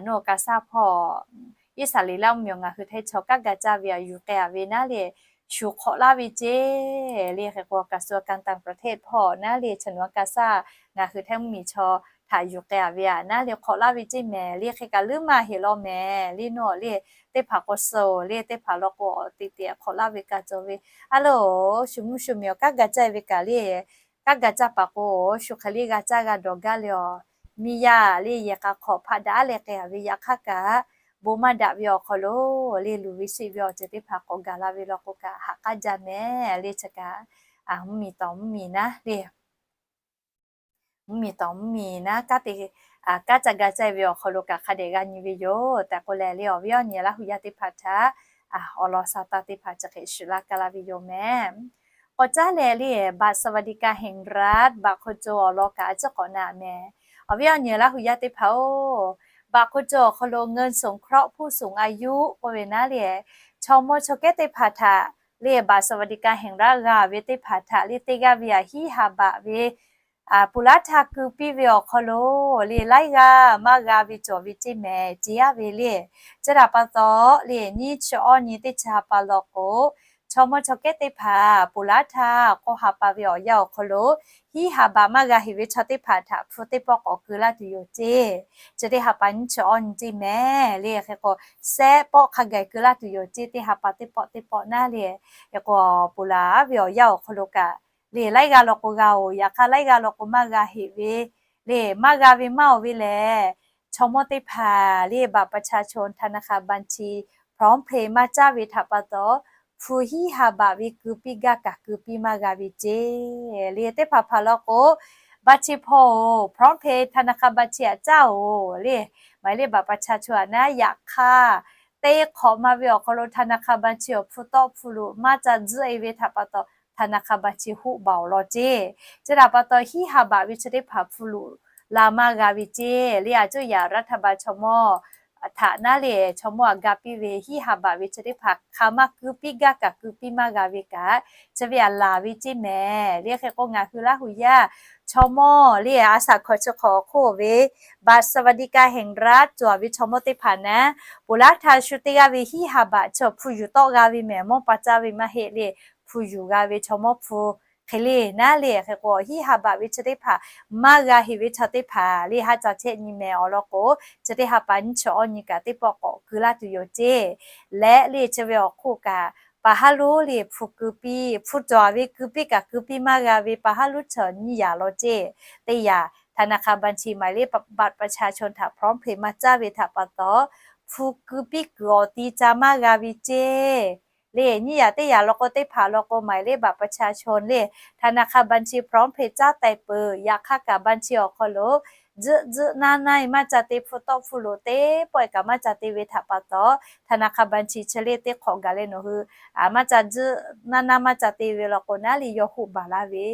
nawˬ Kaˍsaˇ hpawˇ Iˉsaˍreˍlaˆ mvuhˇmiˬ awˬ ngaˬ hui htaiˇ chaw kanˉ ga caˇ ve aꞈ yuˬ k'ai-a ve naˉ le, shu hk'awꞈ laˇ ve ceˇ le. Hk'e k'o กระทรวงการต่างประเทศ hpawˇ naˉ le, chaw naˬ a ka shaˉ ngaˬ hui htaiˇ mvuhˇmiˬ chaw htaꞈ yuˬ k'ai-a ve aꞈ naˉ le hk'awꞈ laˇ ve ceˇ mehˍ le. Hk'e kaꞈ leuˉ maˇ heˆ law mehˍ le. Nawˬ le teˇ hpaˍ k'o suh le, teˇ hpaˍ law k'o awˬ te te hk'awꞈ laˇ ve ka cawˬ ve. A loˬ, shu mvuhˇ shu miˬ awˬ kanˉ ga caˇ ve kaꞈ le, kanˉ ga caˇ paˍ k'o shu hk'e le g'a caˇ g'a dawˬ gaˇ le awˬ. Miˇ yaˇ le yehˬ k'a hk'awꞈ hpaˆ daꞈ leh k'ai-a ve yaꞈ hk'aˇ kaꞈ bon maˇ daꞈ ve awˬ hk'aw lo le luˬ ve sheˆ ve awˬ ceuˬ teˇ hpaˍ k'awꞈ gaˬ la ve law k'o kaꞈ haꞈ k'aˉ jaˇ mehˍ le. Chi kaꞈ mvuhˇmiˬ tawˍ mvuhˇmiˬ naˉ le, mvuhˇmiˬ tawˍ mvuhˇmiˬ naˉ kanˉ te kanˉ caˇ ga caˇ ve awˬ hk'aw lo kaꞈ hk'a dehꞈ g'a nyi ve yoˬ tehꞈ k'oˆ leh le, awˬ viˉ awˬ nyi Laˇ huˍ yaˇ teˇ hpaˍ htaꞈ awˬ lawn sa taˇ teˇ hpaˍ chi hk'e shuˍ laˇ ka laˇ ve yoˬ mehˍ. K'awꞈ caˉ leh le บัตรสวัสดิการแห่งรัฐ บัตรคนจน awˬ lawn kaꞈ a ciˉ k'awꞈ na mehˍ. Awˬ viˉ awˬ nyi Laˇ huˍ yaˇ teˇ hpaˍ-oˬ, บัตรคนจน awˬ hk'aw lo เงินสงเคราะห์ผู้สูงอายุ k'oˆ ve naˉ le, chaw mawˇ chaw kehˉ teˇ hpaˍ htaꞈ le บัตรสวัสดิการแห่งรัฐ g'a ve teˇ hpaˍ htaꞈ le teˇ g'aˇ ve aꞈ hiˉ ha baꞈ ve puˍ laˉ htaˇ keu piˇ ve awˬ hk'aw lo le laiˉ g'aˇ maˇ g'a ve cawˬ ve ceˇ mehˍ. Ceˇ yaˇ ve le, chi htaꞈ pa taw le nyiˇ chi awˇ nyi teˇ chi ha pa law k'o, chaw mawˇ chaw kehˉ teˇ hpaˍ puˍ laˉ htaˇ k'awˇ ha pa ve awˬ yanˇ awˬ hk'aw lo hiˉ ha baꞈ maˇ g'a heꞈ ve chaw teˇ hpaˍ htaꞈ hpu teˇ pawˆ k'awꞈ keu laˇ tuˬ yoˬ ceˇ. Chi teˇ ha pa nyiˇ chi awˇ nyi ceˇ mehˍ le. Hk'e k'o, sehˆ pawˆ hk'a gaˬ keu laˇ tuˬ yoˬ ceˇ. Teˇ ha pa teˇ pawˆ teˇ pawˆ naˉ le, hk'e k'o, puˍ laˉ ve awˬ yanˇ awˬ hk'aw lo kaꞈ le laiˉ g'aˇ law k'o g'a-oˬ. Yaꞈ hk'aˇ laiˉ g'aˇ law k'o maˇ g'a heꞈ ve le, maˇ g'a ve maˇ oˬ ve lehˬ, chaw mawˇ teˇ hpaˍ le บัตรประชาชน ธนาคารบัญชี พร้อมเพย์ maˇ caˇ ve htaꞈ pa taw, hpu hiˉ ha baꞈ ve keu piˇ gaˇ kaꞈ keu piˇ maˇ g'a ve ceˇ. Le teˇ hpaˍ hpaˍ law k'o, บัญชี hpawˇ-oˬ, พร้อมเพย์ ธนาคารบัญชี aꞈ caˇ-oˬ le, หมายเลขบัตรประชาชน aꞈ naˉ. Yaꞈ hk'aˇ, teˇ hk'awꞈ ma ve awˬ hk'aw lo ธนาคารบัญชี awˬ hpu tawˆ hpu loꞈ maˇ ca tzuhˆ-e ve htaꞈ pa taw, ธนาคารบัญชี hoˆ baˬ-oˬ law ceˇ. Chi htaꞈ pa taw hiˉ ha baꞈ ve chi teˇ hpaˍ hpu loꞈ la maˇ g'a ve ceˇ. Le a coˇ yaꞈ รัฐบาล chaw mawˇ htaꞈ naˉ le, chaw mawˇ aꞈ ga piˇ ve hiˉ ha baꞈ ve chi teˇ hpaˍ hk'a maˇ keu piˇ gaˇ kaꞈ keu piˇ maˇ g'a ve kaꞈ, chi ve aꞈ laˬ ve ceˇ mehˍ le. Hk'e k'o ngaˬ hui Laˇ huˍ yaˇ chaw mawˇ le a shaꞈ hkawꞈ chi hk'awꞈ awˬ hk'oˆ ve บัตรสวัสดิการแห่งรัฐ cawˬ ve chaw mawˇ teˇ hpaˍ naˉ, puˍ laˉ htaˇ shu teˇ g'aˇ ve hiˉ ha baꞈ chi awˬ hpu yuˬ tawˆ g'a ve mehˍ. Mawˇ pa caˇ ve maˇ heˆ le, hpu yuˬ g'a ve chaw mawˇ hpu hk'e le naˉ le. Hk'e k'o hiˉ ha baꞈ ve chi teˇ hpaˍ maˇ g'a heꞈ ve chaw teˇ hpaˍ le ha ca chehˇ nyi mehˍ. Awˬ lawn k'o, chi teˇ ha pa nyiˇ chi awˇ nyi kaꞈ teˇ pawˆ k'awꞈ keu laˇ tuˬ yoˬ ceˇ. Leh le chi ve awˬ hk'oˆ kaꞈ, paˍ haˉ lonˉ le hpu keu piˇ, hpu cawˬ ve keu piˇ kaꞈ keu piˇ maˇ g'a ve paˍ haˉ lonˉ chi nyiˇ yaꞈ law ceˇ. Teˇ yaꞈ, ธนาคารบัญชี หมายเลขบัตรประชาชน htaꞈ พร้อมเพย์ maˇ caˇ ve htaꞈ pa taw, hpu keu piˇ kuiˬ awˬ ti ca maˇ g'a ve ceˇ. Le nyiˇ yaꞈ teˇ yaꞈ law k'o, teˇ hpaˍ law k'o หมายเลขบัตรประชาชน le ธนาคารบัญชี พร้อมเพย์ caˇ taiˍ peuˬ. Yaꞈ hk'aˇ kaꞈ บัญชี awˬ hk'aw lo tzuhˆ tzuhˆ naˇ naˇ-e maˇ ca te, hpu tawˆ hpu loꞈ teˇ pawˆ-e kaꞈ maˇ ca te ve htaꞈ pa taw, ธนาคารบัญชี chi le teˇ hk'awꞈ gaˬ leh nawˬ hui a maˇ ca tzuhˆ naˇ naˇ maˇ ca te ve law k'o naˉ le yawˇ hoˆ baˬ laˇ ve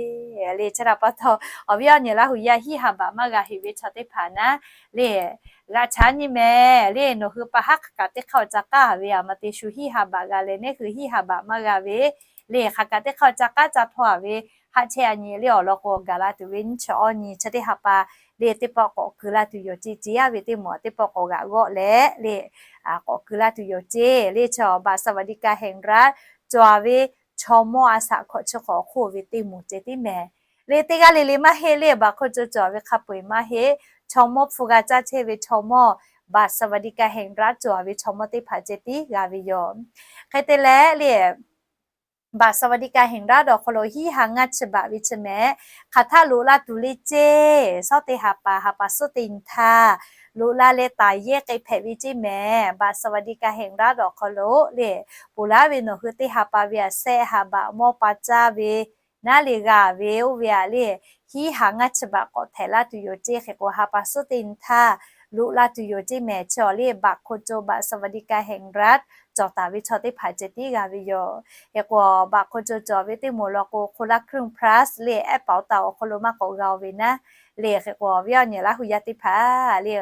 le. Chi htaꞈ pa taw, awˬ viˉ awˬ nyi Laˇ huˍ yaˇ hiˉ ha baꞈ maˇ g'a heꞈ ve chaw teˇ hpaˍ naˉ le g'a chaꞈ nyi mehˍ le. Nawˬ hui pa haˉ hk'aˬ kaꞈ teˇ hk'aˇ ca k'aˉ-a ve aˬ ma te shu hiˉ ha baꞈ g'a leh, neˇ hui hiˉ ha baꞈ maˇ g'a ve le. Hk'aˬ kaꞈ teˇ hk'aˇ ca k'aˉ ca htawˇ-a ve haˆ chehˇ a nyi le. Awˬ lawn k'o gaˬ la tuˬ ve nyiˇ chi awˇ nyi chi teˇ ha pa le teˇ pawˆ k'awꞈ keu laˇ tuˬ yoˬ ceˇ. Ceˇ yaˇ ve teˇ moˍ teˇ pawˆ k'awꞈ g'aꞈ g'awˆ leh le k'awꞈ keu laˇ tuˬ yoˬ ceˇ. Le chi บัตรสวัสดิการแห่งรัฐ cawˬ ve chaw mawˇ a shaꞈ hkawꞈ chi hk'awꞈ awˬ hk'oˆ ve teˇ moˍ ceh tiˉ mehˍ. Le teˇ g'aˇ le le maˇ heˆ le, บัตรคนจน cawˬ ve hk'a peu-eˬ maˇ heˆ. Chaw mawˇ hpu g'a caˇ chehˇ ve chaw mawˇ บัตรสวัสดิการแห่งรัฐ cawˬ ve chaw mawˇ teˇ hpaˍ ceh tiˉ g'a ve yoˬ. Hk'e te leh le บัตรสวัสดิการแห่งรัฐ awˬ hk'aw lo hiˉ ha ngaˇ chi baꞈ ve chi mehˍ. Hk'aˬ htaˇ loꞈ la tuˬ le ceˇ. Sawˉ teˇ ha pa, ha pa suhˉ teˇ nyi htaˇ loꞈ la leh taˍ yehˇ k'ai hpehꞈ ve ceˇ mehˍ. บัตรสวัสดิการแห่งรัฐ awˬ hk'aw lo le, ponˬ laˉ ve nawˬ hui teˇ ha pa ve aꞈ sehˆ ha baꞈ mawˇ pa caˇ ve naˉ le g'a ve oˇ ve aꞈ le, hiˉ ha ngaˇ chi baꞈ k'awꞈ htehꞈ laˇ tuˬ yoˬ ceˇ. Hk'e k'o ha pa suhˉ teˇ nyi htaˇ loꞈ la tuˬ yoˬ ceˇ mehˍ. Chi awˬ le บัตรคนจน บัตรสวัสดิการแห่งรัฐ cawˬ taˍ ve chaw teˇ hpaˍ ceh tiˉ g'a ve yoˬ. Hk'e k'o บัตรคนจน cawˬ ve teˇ moˍ law k'o คนละครึ่ง plus le แอปเป๋าตัง awˬ hk'aw lo maˇ k'awꞈ g'a-o ve naˉ le. Hk'e k'o awˬ viˉ awˬ nyi Laˇ huˍ yaˇ teˇ hpaˍ le,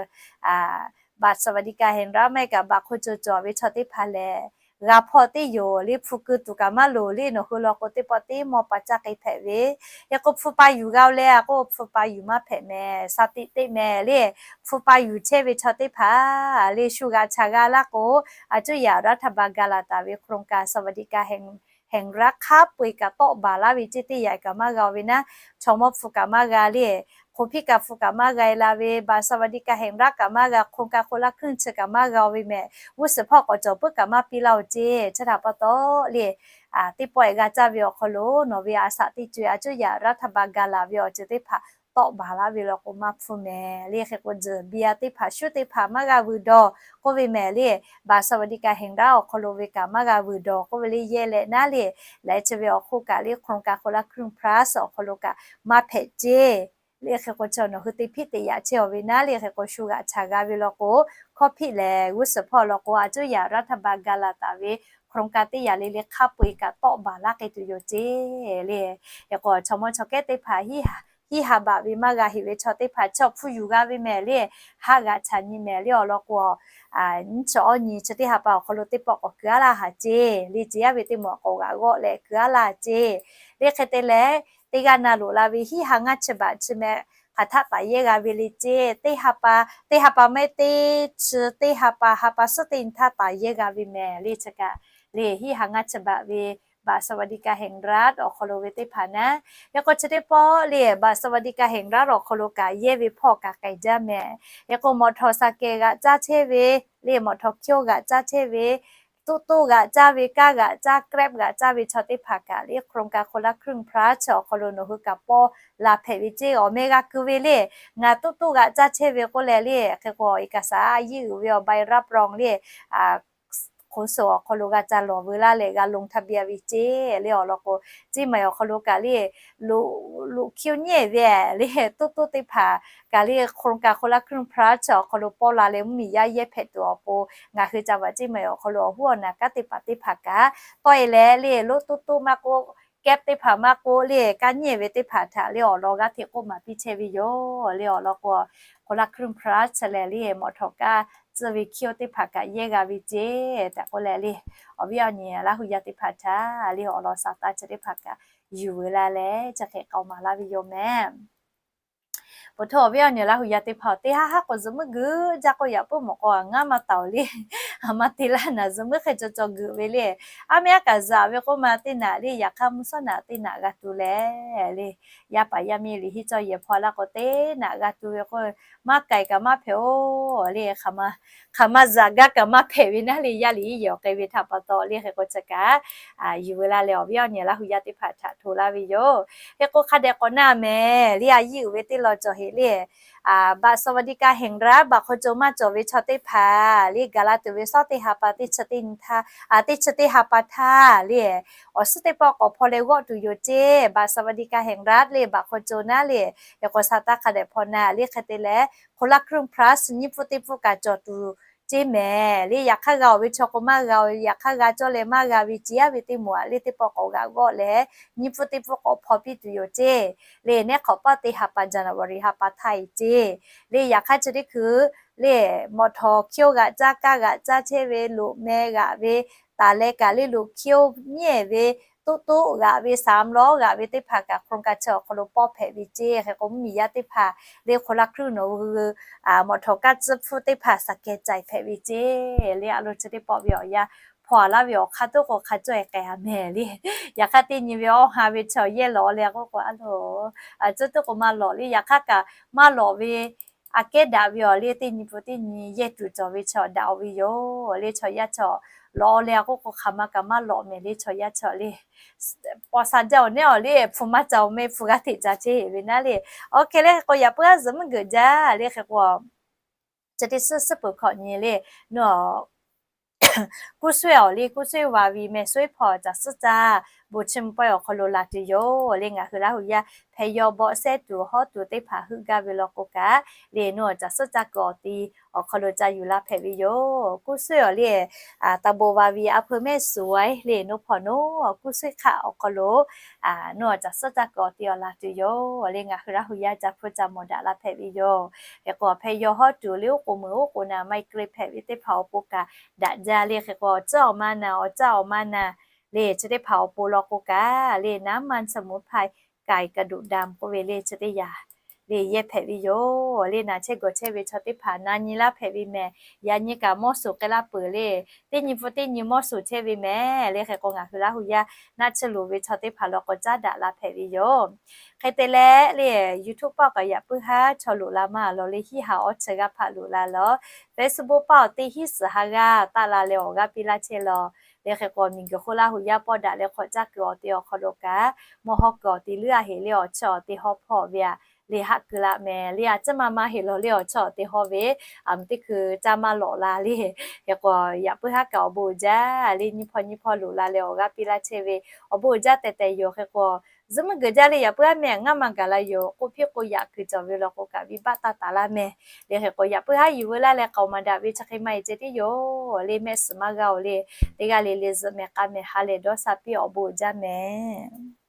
บัตรสวัสดิการแห่งรัฐ maˇ heˆ kaꞈ บัตรคนจน cawˬ ve chaw teˇ hpaˍ lehˬ, g'a hpawˇ teˇ yoˬ le. Hpu keu tuˬ kaꞈ maˇ loˍ le. Nawˬ hui law k'o teˇ pawˆ teˇ mawˇ pa caˇ k'e hpehꞈ ve. Hk'e k'o hpu pa yuˬ g'a-o leh a k'o hpu pa yuˬ maˇ hpehꞈ mehˍ. Sha tiꞈ teˇ mehˍ le. Hpu pa yuˬ chehˇ ve chaw teˇ hpaˍ le shu g'aꞈ chaꞈ g'a laˇ k'o, a cuˇ yaꞈ รัฐบาล ga laˬ taˍ ve โครงการสวัสดิการแห่ง แห่งรัฐ hk'a peu-eˬ kaꞈ tawˆ baˬ laˇ ve ceˇ. Teˇ yanˇ kaꞈ maˇ g'a-o ve naˉ, chaw mawˇ hpu kaꞈ maˇ g'a le, hk'oˍ hpiˇ kaꞈ hpu kaꞈ maˇ g'a-e la ve, บัตรสวัสดิการแห่งรัฐ kaꞈ maˇ g'a, โครงการคนละครึ่ง chi kaꞈ maˇ g'a-o ve mehˍ. G'uˇ suhˍ hpawˇ k'awꞈ cawˬ puiˉ kaꞈ maˇ piˇ laˇ-o ceˇ. Chi htaꞈ pa taw le, teˇ pawˆ-e g'a caˇ ve awˬ hk'aw lo nawˬ ve a shaꞈ teˇ co-e a cuˇ yaꞈ รัฐบาล ga laˬ ve awˬ ceuˬ teˇ hpaˍ tawˆ baˬ laˇ ve law k'o maˇ hpfuhˇ mehˍ le. Hk'e k'o, zuhˬ biˇ-a teˇ hpaˍ shuˉ teˇ hpaˍ maˇ g'a vuiˬ dawˬ k'oˆ ve mehˍ le. บัตรสวัสดิการแห่งรัฐ awˬ hk'aw lo ve kaꞈ maˇ g'a vuiˬ dawˬ k'oˆ ve le. Yehˇ leh naˉ le, laiˉ chi ve awˬ hk'oˆ kaꞈ le โครงการคนละครึ่ง plus awˬ hk'aw lo kaꞈ maˇ hpehꞈ ceˇ le. Hk'e k'o, chaw nawˬ hui te hpiˆ te yaꞈ chehˇ-aw ve naˉ le. Hk'e k'o, shu g'aꞈ chaꞈ g'a ve law k'o, hkawˇ hpiˆ lehˬ g'uˇ suhˍ hpawˇ law k'o a cuˇ yaꞈ รัฐบาล ga laˬ taˍ ve โครงการ teˇ yanˇ le le hk'a peu-eˬ kaꞈ tawˆ baˬ laˇ k'e tuˬ yoˬ ceˇ le. Hk'e k'o, chaw mawˇ chaw kehˉ teˇ hpaˍ hiˉ ha baꞈ ve maˇ g'a heˆ ve chaw teˇ hpaˍ chi awˬ hpfuhˇ yuˬ g'a ve mehˍ le. Haˆ g'aꞈ chaꞈ nyi mehˍ le awˬ lawn k'o, nyiˇ chi awˇ nyi chi teˇ ha pa awˬ hk'aw lo teˇ pawˆ k'awꞈ keu-a laˇ haˍ ceˇ le. Ceˇ yaˇ ve teˇ maˬ k'awꞈ g'aꞈ g'awˆ leh keu-a laˇ ceˇ le. Hk'e te leh, teˇ g'aˇ na loꞈ la ve hiˉ ha ngaˇ chi baꞈ chi meh hk'aˬ htaˆ taˍ yehˇ g'a ve le ceˇ. Teˇ ha pa, teˇ ha pa mehˆ teˇ chi teˇ ha pa ha pa suhˉ teˇ nyi htaˇ taˍ yehˇ g'a ve mehˍ le. Chi kaꞈ le hiˉ ha ngaˇ chi baꞈ ve บัตรสวัสดิการแห่งรัฐ awˬ hk'aw lo ve teˇ hpaˍ naˉ. Hk'e k'o, chi teˇ pawˆ le บัตรสวัสดิการแห่งรัฐ awˬ hk'aw lo kaꞈ yehˇ ve hpawˇ kaꞈ k'ai jaˇ mehˍ. Hk'e k'o, mawˬ htawˍ saˍ kehˍ g'aꞈ caˇ chehˇ ve le, mawˬ htawˍ hkiˇ-oˆ g'aꞈ caˇ chehˇ ve, toˆ toˆ g'aꞈ caˇ ve, kaˇ g'aꞈ caˇ, Grab g'aꞈ caˇ ve chaw teˇ hpaˍ kaꞈ le โครงการคนละครึ่ง plus chi awˬ hk'aw lo nawˬ hui kaꞈ pawˇ la hpehꞈ ve ceˇ. Awˬ meh g'a keu ve le, ngaˬ toˆ toˆ g'aꞈ caˇ chehˇ ve k'oˆ leh le, hk'e k'o, เอกสาร a yiˇ uiˍ ve awˬ ใบรับรอง le, hk'oˍ soˍ awˬ hk'aw lo g'a ca lawˬ veu laˇ leh g'a ลงทะเบียน ve ceˇ le awˬ lawn k'o, ceˇ maˬ awˬ hk'aw lo kaꞈ le, loꞈ hkiˇ-oˆ nyi ve le, toˆ toˆ teˇ hpaˍ kaꞈ le โครงการคนละครึ่ง plus chi awˬ hk'aw lo pawˇ la leh mvuhˇmiˬ yaˇ yehˇ hpehꞈ tuˬ awˬ pon ngaˬ hui ca vaꞈ ceˇ maˬ awˬ hk'aw lo awˬ huˉ awˬ naˍ kanˉ teˇ hpaˍ teˇ hpaˍ kaꞈ tawˆ-e leh le, loˆ toˆ toˆ maˇ k'oˆ, cab teˇ hpaˍ maˇ k'oˆ le, kaˇ nyi ve teˇ hpaˍ htaꞈ le awˬ lawn g'aˇ hteꞈ k'oˆ maˍ piˇ chehˇ ve yoˬ le awˬ lawn k'o, คนละครึ่ง plus chi leh le mawˬ htawˍ kaˇ tcuh ve hkiˇ-oˆ teˇ hpaˍ kaꞈ yehˇ g'a ve ceˇ tehꞈ k'oˆ leh le, awˬ viˉ awˬ nyi Laˇ hu yaˇ teˇ hpaˍ htaꞈ le awˬ lawn shaˍ taˇ chi teˇ hpaˍ kaꞈ yuˬ veu la leh chi hk'e k'aoˍ maˍ laˇ ve yoˬ mehˍ. Peuˬ htaˇ awˬ viˉ awˬ nyi Laˇ hu yaˇ teˇ hpaˍ teˇ haˉ haˉ k'o zuhꞈ muiˉ geuꞈ jaˇ k'o, yaꞈ puiˉ mawˬ k'o ngaˇ maˇ taˍ-oˬ le. Maˇ te laˇ naˍ zuhꞈ muiˉ hk'e caw caw geuꞈ ve le. A meh aˉ kaꞈ zuhꞈ ve k'oˆ ma teˇ naꞈ le, yaꞈ hk'aˇ mvuhˇ shawˉ naꞈ teˇ naꞈ g'a tuˬ leh le, yaˇ paˍ yaˇ miˇ liꞈ hiˉ cawˇ yehˬ hpaw laˇ k'o teˇ naꞈ g'a tuˬ ve k'o, maˇ k'ai kaꞈ maˇ hpehꞈ-oˬ le. Hk'aˬ ma zuhꞈ gaˇ kaꞈ maˇ hpehꞈ ve naˉ le, yaˇ liꞈ hiˉ yehˬ awˬ k'ai ve htaꞈ pa taw le. Hk'e k'o chi kaꞈ yuˬ veu la leh awˬ viˉ awˬ nyi Laˇ hu yaˇ teˇ hpaˍ htaꞈ hto laˇ ve yoˬ. Hk'e k'o hk'a dehꞈ k'awꞈ na mehˍ le, a yiˇ uiˍ ve teˇ lawn cawˬ heꞈ le. บัตรสวัสดิการแห่งรัฐ baꞈ hk'aw co maˇ cawˬ ve chaw teˇ hpaˍ le, gaˬ la tuˬ ve shawˉ teˇ ha pa teˇ chi teˇ nyi htaˇ, teˇ chi teˇ ha pa htaˇ le, awˬ suhˉ teˇ pawˆ k'awꞈ hpaw leh g'awˆ tuˬ yoˬ ceˇ. บัตรสวัสดิการแห่งรัฐ le baꞈ hk'aw co naˉ le, hk'e k'o shaˍ taˇ hk'a dehꞈ hpaw na le. Hk'e te leh คนละครึ่ง plus nyiˇ pfuhˇ teˇ pfuhˇ kaꞈ cawˬ tuˬ ceˇ mehˍ le. Yaꞈ hk'aˇ g'a-oˬ ve chaw k'o maˇ g'a-oˬ, yaꞈ hk'aˇ g'a cawˇ leh maˇ g'a ve ceˇ, yaˇ ve teˇ moˍ aꞈ le teˇ pawˆ k'awꞈ g'aꞈ g'awˆ leh nyiˇ pfuhˇ teˇ pfuhˇ k'awꞈ hpaw piˇ tuˬ yoˬ ceˇ le. Neˉ hk'awꞈ paˆ teˇ ha pa January ha pa htaˇ-e ceˇ le. Yaꞈ hk'aˇ chi teˇ hkui le, mawˬ htawˍ hkiˇ-oˆ g'aꞈ caˇ, kaˇ g'aꞈ caˇ chehˇ ve, loꞈ meh g'aꞈ ve, taˍ leh kaꞈ le loꞈ hkiˇ-oˆ nyi ve, toˆ toˆ g'aꞈ ve, สามล้อ g'aꞈ ve teˇ hpaˍ kaꞈ โครงการ chi awˬ hk'aw lo pawˇ hpehꞈ ve ceˇ. Hk'e k'o mvuhˇmiˬ yaˇ teˇ hpaˍ le คนละครึ่ง nawˬ hui mawˬ htawˍ kaˇ tcuhˇ hpfuhˇ teˇ hpaˍ shaˍ kehˍ caiˬ hpehꞈ ve ceˇ le. A lo chi teˇ pawˆ ve awˬ yanˇ hpaw-a laˇ ve awˬ hk'aˇ tuˉ k'o hk'a cawˇ-e k'ai-a mehˍ le. Yaꞈ hk'aˇ teˇ nyi ve awˇ ha ve chaw yehˇ lawˬ le k'oˆ k'o, a lo, a tcuhˇ tuˉ k'o maˇ lawˬ le. Yaꞈ hk'aˇ kaꞈ maˇ lawˬ ve aꞈ kehˉ daꞈ ve awˬ le, teˇ nyi pfuhˇ teˇ nyi yehˇ tuˬ cawˬ ve chaw daꞈ-oˬ ve yoˬ le. Chaw yaˇ chaw lawˬ le a k'oˆ k'o hk'aˬ ma kaꞈ maˇ lawˬ mehˍ le. Chaw yaˇ chaw le paw sha jaˇ-oˬ neˉ awˬ le, hpu maˇ ca-oˬ meh, hpu g'aˇ hteꞈ ca chehˇ ve naˉ le. Awˬ hk'e le hk'e k'o yaꞈ puiˉ aˉ zuhꞈ muiˉ geuꞈ jaˇ le. Hk'e k'o chi teˇ suhˉ suhˉ peuˬ hkawꞈ nyi le, nawˬ kuˇ suhˉ-e awˬ le, kuˇ suhˉ-e va ve meh suhˉ-e hpaw caˬ suhˉ caˇ bon chiˇ mvuh pawehˇ awˬ hk'aw lo la tuˬ yoˬ. Le ngaˬ hui Laˇ hu yaˇ hpehꞈ yaw bawˆ sehˉ tuˬ hawˉ tuˬ teˇ hpaˍ heuˆ gaˇ ve law k'o kaꞈ, le nawˬ caˬ suhˉ caˇ kuiˬ awˬ ti awˬ hk'aw lo ca yuˬ la hpehꞈ ve yoˬ. Kuˇ suhˉ awˬ le, taˇ bon va ve a hpeu mehˆ suhˍ le nawˬ hpawˇ nawˬ kuˇ suhˉ hk'aˆ awˬ hk'aw lo nawˬ caˬ suhˉ caˇ kuiˬ awˬ ti awˬ la tuˬ yoˬ. Le ngaˬ hui Laˇ hu yaˇ ca hpfuhˇ ca mawˬ daꞈ la hpehꞈ ve yoˬ. Hk'e k'o hpehꞈ yaw hawˉ tuˬ le oˉ k'oˍ meuˍ oˉ k'oˍ naˍ maˇ heˆ k'e le hpehꞈ ve teˇ hpaˍ awˬ pon kaꞈ daꞈ jaˇ le. Hk'e k'o awˬ caˇ awˬ ma naˍ, awˬ caˇ awˬ ma naˍ le chi teˇ hpaˍ awˬ pon law k'o kaꞈ le naˉ maˇ chi mvuhˇ hpaˇ k'ai ka duꞈ daꞈ k'oˆ ve le chi teˇ yanˇ le yehˇ hpehꞈ ve yoˬ. Le naˍ chehˇ gawˬ chehˇ ve chaw teˇ hpaˍ na nyi laˇ hpehꞈ ve mehˍ. Yaꞈ nyi kaꞈ mawˇ suˍ k'ai laˇ peuˬ le. Teˇ nyi hpu teˇ nyi mawˇ suˍ chehˇ ve mehˍ le. Hk'e k'o ngaˬ hui Laˇ hu yaˇ naˆ tsuhˇ loˍ ve chaw teˇ hpaˍ law k'o caˉ daꞈ la hpehꞈ ve yoˬ. Hk'e te leh le YouTube paˆ kaꞈ yaꞈ puiˉ haˉ chaw loꞈ la maˇ lawˬ le hiˉ ha awˬ chi g'aˇ hpaˆ loꞈ la lawˬ. Facebook paˆ awˬ teˇ hiˉ suhˍ ha g'aˇ taˆ la leh awˬ g'aˇ piˇ laˇ chehˇ lawˬ. Le hk'e k'o miˬguiˬ hk'oˆ Laˇ hu yaˇ pawˆ daꞈ leh hk'awꞈ caˇ kuiˬ awˬ ti awˬ hk'aw lo kaꞈ mawˇ hawˉ kuiˬ awˬ ti leuˉ a heˍ le awˬ chi awˬ te hawˉ hpawˇ ve a le haˆ keu laˇ mehˍ le a ciˉ ma maˇ heˍ lawˬ le awˬ chi awˬ te hawˉ ve a mvuhˇ teˇ hkui caˇ maˇ lawꞈ la le. Hk'e k'o yaꞈ puiˉ haˉ kaꞈ awˬ bon uiˍ jaˇ le nyiˇ hpawˇ nyiˇ hpawˇ loꞈ la leh awˬ g'aˇ piˇ laˇ chehˇ ve awˬ bon uiˍ jaˇ tehꞈ tehꞈ yoˬ. Hk'e k'o zuhꞈ meuˇ geuꞈ jaˇ le yaꞈ puiˉ haˉ mehˍ ngaˇ ma gaˬ la yoˬ. K'oˆ piˇ k'o yaꞈ kuiˬ cawˬ ve law k'o kaꞈ viˇ baˆ taˇ taˍ laˇ mehˍ. Le hk'e k'o yaꞈ puiˉ haˉ yuˬ veu laˇ leh k'aoˍ maˍ daꞈ ve chi hk'e maˇ heˆ ceh tiˉ yoˬ. Le mehˆ suhˍ maˇ g'a oˬ le teˇ g'aˇ le le zuhꞈ mehˍ k'a mehˍ ha lehˬ dawˇ sha piˇ awˬ bon uiˍ jaˇ mehˍ.